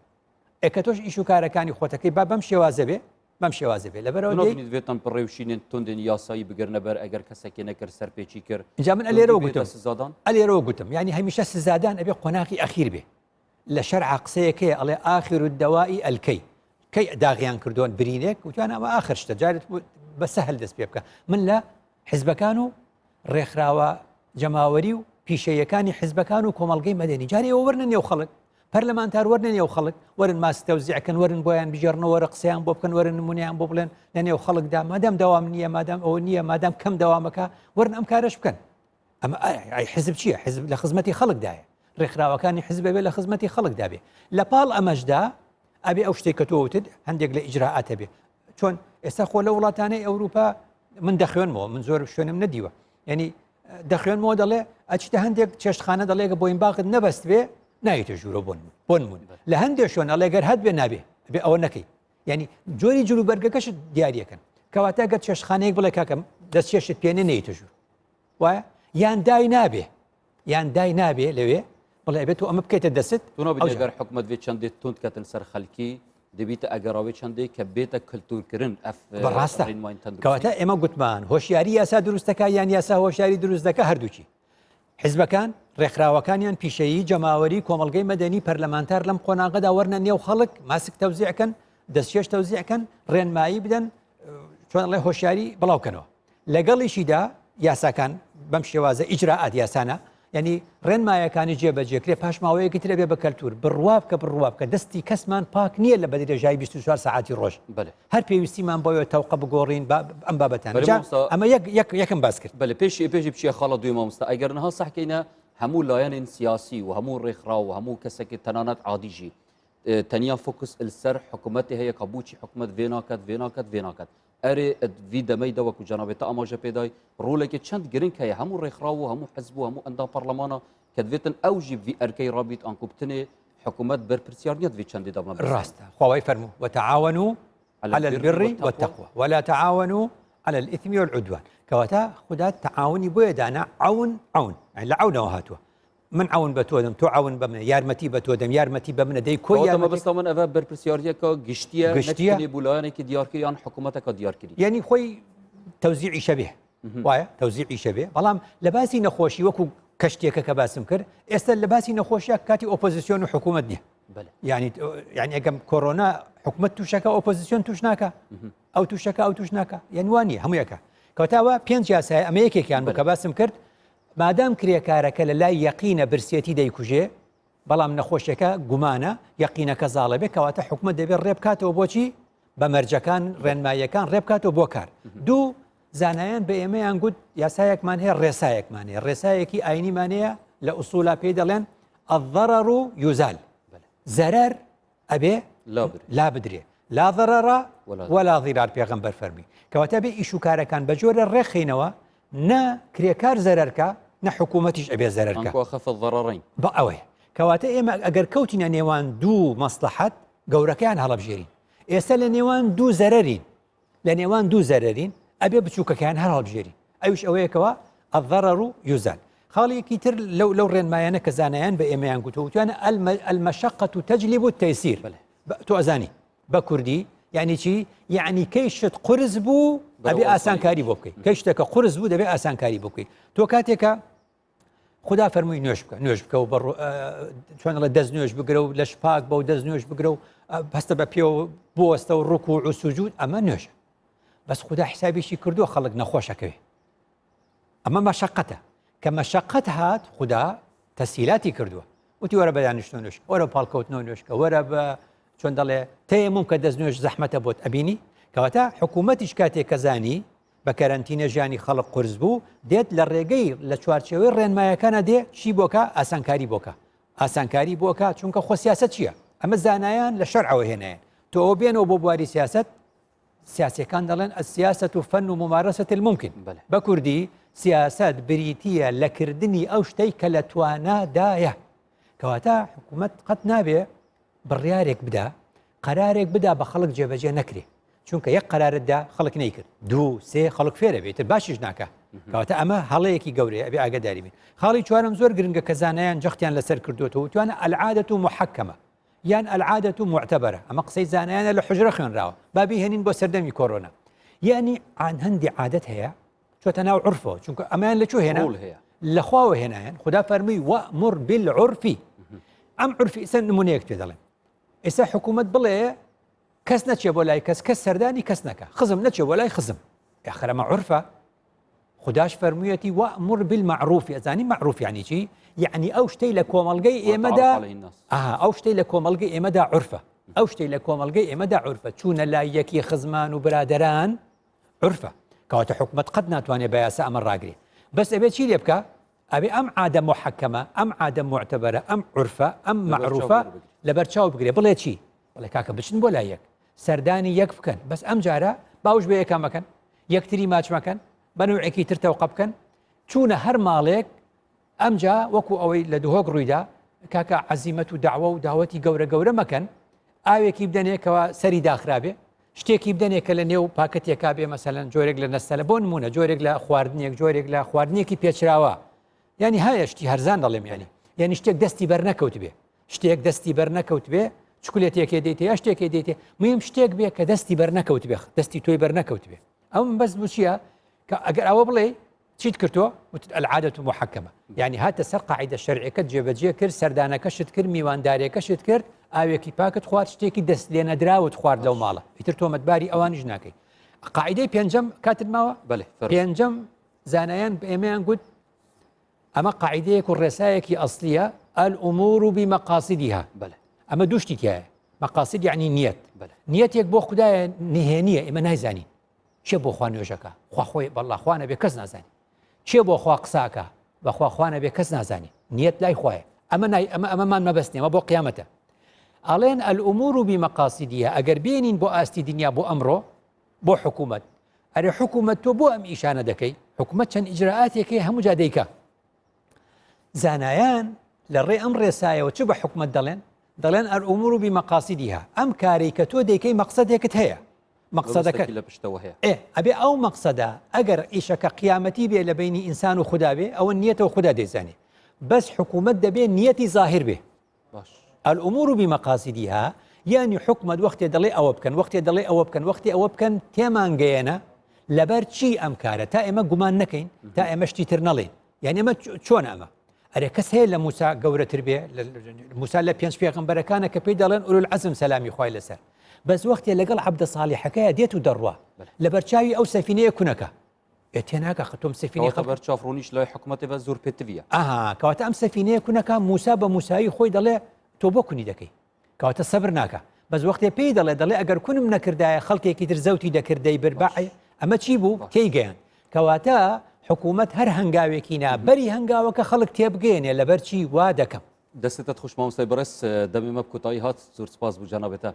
ئێکە تۆش ئیش و کارەکانی خۆتەکەی با بەم شێوازە بێ بەم شێوازە بێ لەبەرەوە نابینیت بێتم پڕێوشینێن توندێن یاسایی بگرنە بەر ئەگەر کەسێکی نەکرد سەرپێچی کرد اینجا من ئەلێرەوە گوتم سزادان ئەلێرەوە گوتم یعنی هەمیشە سزادان ئەبێ قۆناغی ئەخیر بێ لە شەرع قسەیەکەیە ئەڵێ آخر الدواء الكي کەی داغیان کردوون برینێک وتیان ئەوە ئاخر شتە جارێت بە سەهل دەست پێ بکە من لە حزبەکان و ڕێکخراوە جەماوەری و پیشەیەکانی حزبەکان و کۆمەڵگەی مەدەنی جارێ ئێوە وەرنە نێو خەڵک پەرلەمانتار وەرنە نێو خەڵک وەرن ماسک تەوزیعکەن وەرن بۆیان بگێڕنەوە وەرە قسەیان بۆ بکەن وەرن نمونەیان بۆ بڵێن لە نێو خەڵکدا مادام دەوام نییە مادام ئەوە نییە مادام کەم دەوامەکە وەرن ئەم کارەش بکەن ئەمە ئەی حزب چییە حزب لە خزمەتی خەڵکدایە ڕێکخراوەکانی حزب بێ لە خزمەتی خەڵکدا بێ لە پاڵ ئەمەشدا ئەبێ ئەو شتێک کە تۆ وتت هەندێک لە ئیجرائاتە بێ چۆن ئێستا خۆ لە وڵاتانەی ئەوروپا من دەخوێنمەوە من زۆر شوێنم نەدیوە یعنی دەخوێنمەوە دەڵێ ئەچیتە هەندێک چێشتخانە دەڵێگە بۆین باخت نەبەست بێ نایتە ژوورە بۆن بۆن من لە هەندێک شوێن ئەڵێ گەر هەت بێ نابێ بێ ئەوە نەکەی یعنی جۆری جلوبەرگەکەشت دیارەکەن. کەواتە گەر چێشتخانەیەک بڵێ کاکەم دەست چێشت پێ نەیتە ژوور وایە یان دای نابێ یان دای نابێ لەوێ بڵێ ئەبێت تۆ ئەمە بکەیتە دەست تو نابێت ئەگەر حکومت وێ چەندێ توند کەتن سەر خەلکی دەبیتە ئەگەڕاوێ چەندێک کە بێتە کللتورکردن ئەف بەڕاستە کەواتە ئێمە گوتمان هۆشیاری یاسا دروستەکە یان یاسا هۆشیاری دروست دەکە هەردووکی حزبەکان ڕێکخراوەکانیان پیشەیی جەماوەری کۆمەڵگەی مەدەنی پەرلەمانتار لەم قۆناغەدا وەرنە نێو خەڵک ماسک تەوزیعکەن دەستکێش تەوزیعکەن ڕێنمایی بدەن چۆن ئەڵێ هۆشیاری بڵاوکەنەوە لەگەڵیشیدا یاساکان بەم شێوازە ئیجرائات یاسانە یعنی ڕێنمایەکانی جێبەجێکرێ پاش ماوەیەکی ترە بێ بە کەلتور بڕوا بکە بڕوا بکە دەستی کەسمان پاک نییە لە بەدرێژایی 24 سەعاتی ڕۆژ هەر پێویستیمان بۆیە تەوقە بگۆڕین ئەم بابەتان ئەمە یەک یەک یەکم باس کرد بەێ پێشی پێشی بچیە خاڵە دوی مامۆستا ئەگەر نها سەحکەینە هەموو لایەنên سیاسی و هەموو ڕێکخراو و هەموو کەسێکی تەنانەت عادیژی تەنیا فۆکس لەسەر حکوومەتی هەیە کە بۆچی حکوومەت vê ناکات vê ناکات vê ناکات ئەرێ ڤی دەمەی دە وەکو جەنابێ تە ئاماژە پێدای ڕۆلێکی چەند گرنگ هەیە هەموو ڕێکخراو و هەموو حزب و هەموو ئەندام پەرلەمانە کە دەبێتن ئەو ژی ڤی ئەرکەی ڕابیت ئانکو بتنێ حکوومەت بەرپرسیار نییە ڤی چەندی دەبمە ڕاستە خواوای فەرموو وتعاونوا على البر والتقوى ولا تعاونوا على الإثم والعدوان کەواتە خودا تعاونی بۆیە دانا عون عون لە عونەوە هاتووە من عون بە تۆ دەم تۆ عون بە منە یارمەتی بە تۆ دەم یارمەتی بە منە دەی کۆی یارمەتی مەبەستە من ئەڤە بەرپرسیاریەکە گشتیە گشتیە. نەک بوو لایەنێکی دیارکرد یان حکوومەتەکە دیارکردی یعنی خۆی تەوزیعی شەبێ وایە تەوزیعی شەبێ بەڵام لە باسی نەخۆشی وەکو کەشتێکە کە باسم کرد ئێستا لە باسی نەخۆشیە کاتی ئۆپۆزیسیۆن و حکوومەت نییە بەلێ. یعنی یعنی ئەگەم کۆرۆنا حکومت تووشەکە ئۆپۆزیسیۆن توش ناکە ئەو تووشەکە ئەو توش ناکە یعنی وان نییە هەموویەکە کەوتاوە پێنج یاسای ئەمە یەکێکیان بوو کە باسم کرد مادام کرێکارەکە لە لای یەقینە برسێتی دەیکوژێ، بەڵام نەخۆشیەکە گومانە، یەقینەکە زاڵە بێ، کەواتە حکومەت دەبێ ڕێ بکاتەوە بۆچی؟ بە مەرجەکان، ڕێنماییەکان ڕێ بکاتەوە بۆ کار. دوو، زانایان بە ئێمەیان گوت یاسایەکمان هەیە، ڕێسایەکمان هەیە، ڕێسایەکی ئاینیمان هەیە لە ئوسولا پێی دەڵێن الضرر یزال، زەرەر ئەبێ لا بدرێ لا ضرر ولا ضرار پێغەمبەر فەرمی کەواتە بێ ئیش و کارەکان بە جۆرە ڕێکخینەوە نە کرێکار زەرەرکە نە حکوومەتیش ئەبێ زەرەرکە خف الضررین بە ئەوەیە کەواتە ئێمە ئەگەر کەوتینە نێوان دوو مەسلحەت گەورەکەیان هەڵبژێرین ئێستا لە نێوان دوو زەرەرین لە نێوان دوو زەرەرین ئەبێ بچووکەکەیان هەر هەڵبژێرین ئەویش ئەوەیەکەوە الضرر یزال خاڵێکی تر لەو لەو ڕێنمایانە کە زانایان بە ئێمەیان گوتووە وتویانە المشقة تجلب التيسير تۆ ئەزانی بە کوردی یعنی چی یعنی کەی شت قرس بوو ئەبێ ئاسانکاری بۆ بکەیت کەی شتەکە قرس بوو دەبێ ئاسانکاری بۆ بکەیت تۆ کاتێکە خودا فەرمووی نوێژ بکە نوێژ بکە و چۆن ئەڵێ دەست نوێژ بگرە و لەش پاک بە و دەست نوێژ بگرە و هەستە بە پێ و بوەستە و ڕکوع و سوجود ئەمە نوێژە بەس خودا حسابیشی کردووە خەڵک نەخۆشەکەوێ ئەمە مەشقەتە کە مەشقەت هات خودا تەسیلاتی کردووە وتی وەرە بە دانیشتن نوێژ وەرە پاڵکەوتنەوە نوێژکە وەرە بە چۆن دەڵێ تەیەموم کە دەست نوێژ زەحمەتە بۆت ئەبینی کەواتە حکوومەتیش کاتێک کەزانی بە کەرەنتینە ژیانی خەڵک قورس بوو، دێت لە ڕێگەی لە چوارچێوەی ڕێنمایەکانە دێ چی بۆکا ئاسانکاری بۆکا ئاسانکاری بۆکا چونکە خۆ سیاسەت چییە ئەمە زانایان لە شەرعەوە هێنایان تۆ ئەوە بێنەوە بۆ بواری سیاسەت سیاسەکان دەڵێن السیاسة فن ممارسة الممكن بە کوردی سیاسەت بریتییە لە کردنی ئەو شتەی کە لە توانادایە کەواتە حکوومەت قەت نابێ بڕیارێک بدا قەرارێک بدا بە خەڵک جێبەجێ نەکرێ چونکە یەک قەرارت دا خەڵک نەیکرد دوو سێ خەڵک فێرە بێتر باشیش ناکە کەواتە ئەمە هەڵەیەکی گەورەیە ئەبێ ئاگاداری بین خاڵی چوارم زۆر گرنگە کە زانایان جەختیان لەسەر کردوێتەوە وتوانە العادة محکمە یان العادة معتبرە ئەمە قسەی زانایانە لە حجرە خوێنراوە بابی هێنین بۆ سەردەمی کۆرۆنا یعنی عان هەندی عادەت هەیە چۆتە ناو عرفەوە چونکە ئەمەیان لە کوێ هێنا هەیە لە خواوە هێنایان خودا فەرمووی وأمر بالعرف ئەم عرفی ئێستا نمونەیەک پێ دەڵێم ئێستا حکوومەت بڵێ کەس نەچێ بۆ لای کەس کەس سەردانی کەس نەکە خزم نەچێ بۆ لای خزم ئاخر ئەمە عرفە خوداش فەرموویەتی وأمر بالمعروف ئەزانی معروف یعنی چی یعنی ئەو شتەی لە کۆمەڵگەی ئێمەدا ئەو شتەی لە کۆمەڵگەی ئێمەدا عرفە ئەو شتەی لە کۆمەڵگەی ئێمەدا عرفە چوونە لای یەکی خزمان و برادەران عرفە کەواتە حکومت قەت ناتوانێت بە یاسا ئەمە ڕاگرێ بەس ئەبێ چی لێ بکە ئەبێ ئەم عادە محەکەمە ئەم عادە معتەبەرە ئەم عرفە ئەم مەعروفە لەبەر چاو بگرێ بڵێ چی بڵێ کاکە بچن بۆ لای یەک سەردانی یەک بکەن بەس ئەم جارە باوش بە یەکە مەکەن یەکتری ماچ مەکەن بە نوعێکی تر تەوقە بکەن چوونە هەر ماڵێک ئەمجا وەکو ئەوەی لە دهۆک ڕوویدا کاکە عەزیمەت و داوە و داوەتی گەورە گەورە مەکەن ئاوێکی بدەنێ کەوا سەری داخرابێ. شتێکی بدەنێ کە لە نێو پاکەتێکا بێ مەسەلەن جۆرێک لە نەستەلە بۆ نمونە جۆرێک لە خواردنێک جۆرێک لە خواردنێکی پێچراوە یعنی هەیە شتی هەرزان دەڵێم یعنی یعنی شتێک دەستی بەر نەکەوت بێ شتێک دەستی بەر نەکەوت بێ چکلێتێکێ دێتێ یا شتێکی دێتێ مهم شتێک بێ کە دەستی بەر نەکەوت بێ دەستی تۆی بەر نەکەوت بێ ئەم بەس بچیە کە ئەگەر ئەوە بڵێ چیت کردووە وتت العادة محکمە یعنی هاتە سەر قاعدە شەرعەکەت جێبەجێ کرد سەردانەکەشت کرد میواندارێکەشت کرد ئاوێکی پاکت خوارد شتێکی دەست لێ نەدراوت خوارد لەو ماڵە ئیتر تۆمەتباری ئەوانیش ناکەی قاعدەی پێنجەم کاتت ماوە بەێ پێنجەم زانایان بە ئێمەیان گوت ئەمە قاعدەیەک و ڕێسایەکی ئەسلیە الأمور بمقاصدها بەێ ئەمە دوشتی تایە مقاصد یعنی نیەت نیەتێک بۆ خدایە نهێنیە ئێمە نایزانین کێ بۆ خوا نوێژەکە خوا خۆی بەڵا خوا نەبێ کەس نازانی کێ بۆ خوا قساکە بەخوا خوا نەبێ کەس نازانی نیەت لای خوایە ئەمە نای ئەمە ئەمەمان مەبەست نیە ئەمە بۆ قیامەتە ئەڵێن الأمور بمقاصدها ئەگەر بێنین بۆ ئاستی دنیا بۆ ئەمڕۆ بۆ حکوومەت ئەرێ حکوومەت تۆ بۆ ئەم ئیشانە دەکەی حکوومەت چەند ئیجرائاتێکی هەموو جا دەیکا زانایان لە ڕێ ئەم ڕێسایەوە چ بە حکومت دەڵێن دەڵێن الأمور بمقاصدها ئەم کارەی کە تۆ دەیکەی مەقسەدێکت هەیە مەقسەدەکە لە پشتەوە هەیە ئێ ئەبێ ئەو مەقسەدە ئەگەر ئیشەکە قیامەتی بێ لە بینی ئینسان و خودا بێ ئەوە نیەتەوە خودا دەیزانێ بەس حکوومەت دەبێ نیەتی زاهیر بێ باش الأمور بمقاصدها یعنی حکومت وەختێ دەڵێ ئەوە بکەن وەختێ دەڵێ ئەوە بکەن وەختی ئەوە بکەن تێمان گەیەنە لەبەر چی ئەم کارە تا ئێمە گومان نەکەین تا ئێمە شتی تر نەڵێین یعنی ئەمە چۆن ئەمە ئەرێ کەس هەیە لە موسا گەورەتر بێ موسا لە پێنج پێغەمبەرەکانە کە پێی دەڵێن ئولول عەزم سەلامی خوای لەسەر بەس وەختێ لەگەڵ عەبدە ساڵیحەکەیە دێت و دەڕوا لەبەرچاوی ئەو سەفینەیە کونەکە ئێ تێناگە خەتۆم سەفینەی کەواتە بەر چاو ڕوونیش لای حکوومەتێ بە زۆر پێتڤە ئەها کەواتە ئەم سەفینەیە کونەکە موسا بە موسایی خۆی دەڵێ تۆ بۆ کونی دەکەی کەواتە سەبر ناکا بەس وەختێ پێی دەڵێ دەڵێ ئەگەر کونم نەکردایە خەڵکێکی تر زەوتی دەکرد دەیبرد بە ئەمە چی بوو تێی گەیاند کەواتە حکوومەت هەر هەنگاوێکی نا بەری هەنگاوەکە خەڵک تێبگەیەنێ لەبەر چی وا دەکەم. دەستت خوش مامۆستای بەڕێز دەمێ مە کۆتایی هات زۆر سپاس بوو جەنابتە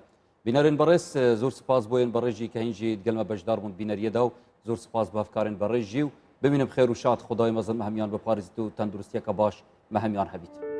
بینەرێن بەڕێز زۆر سپاس بۆ بەڕێژی کە هینجی گەلمە بەشدار بوون بینەریەدا و زۆر سپاس بۆ هەفکارێن بەڕێژی و بمینم خێر و شاد خدای مەزن مە هەمیان بپارێزیت و تەندروستیەکە باش مە هەمیان هەبیت.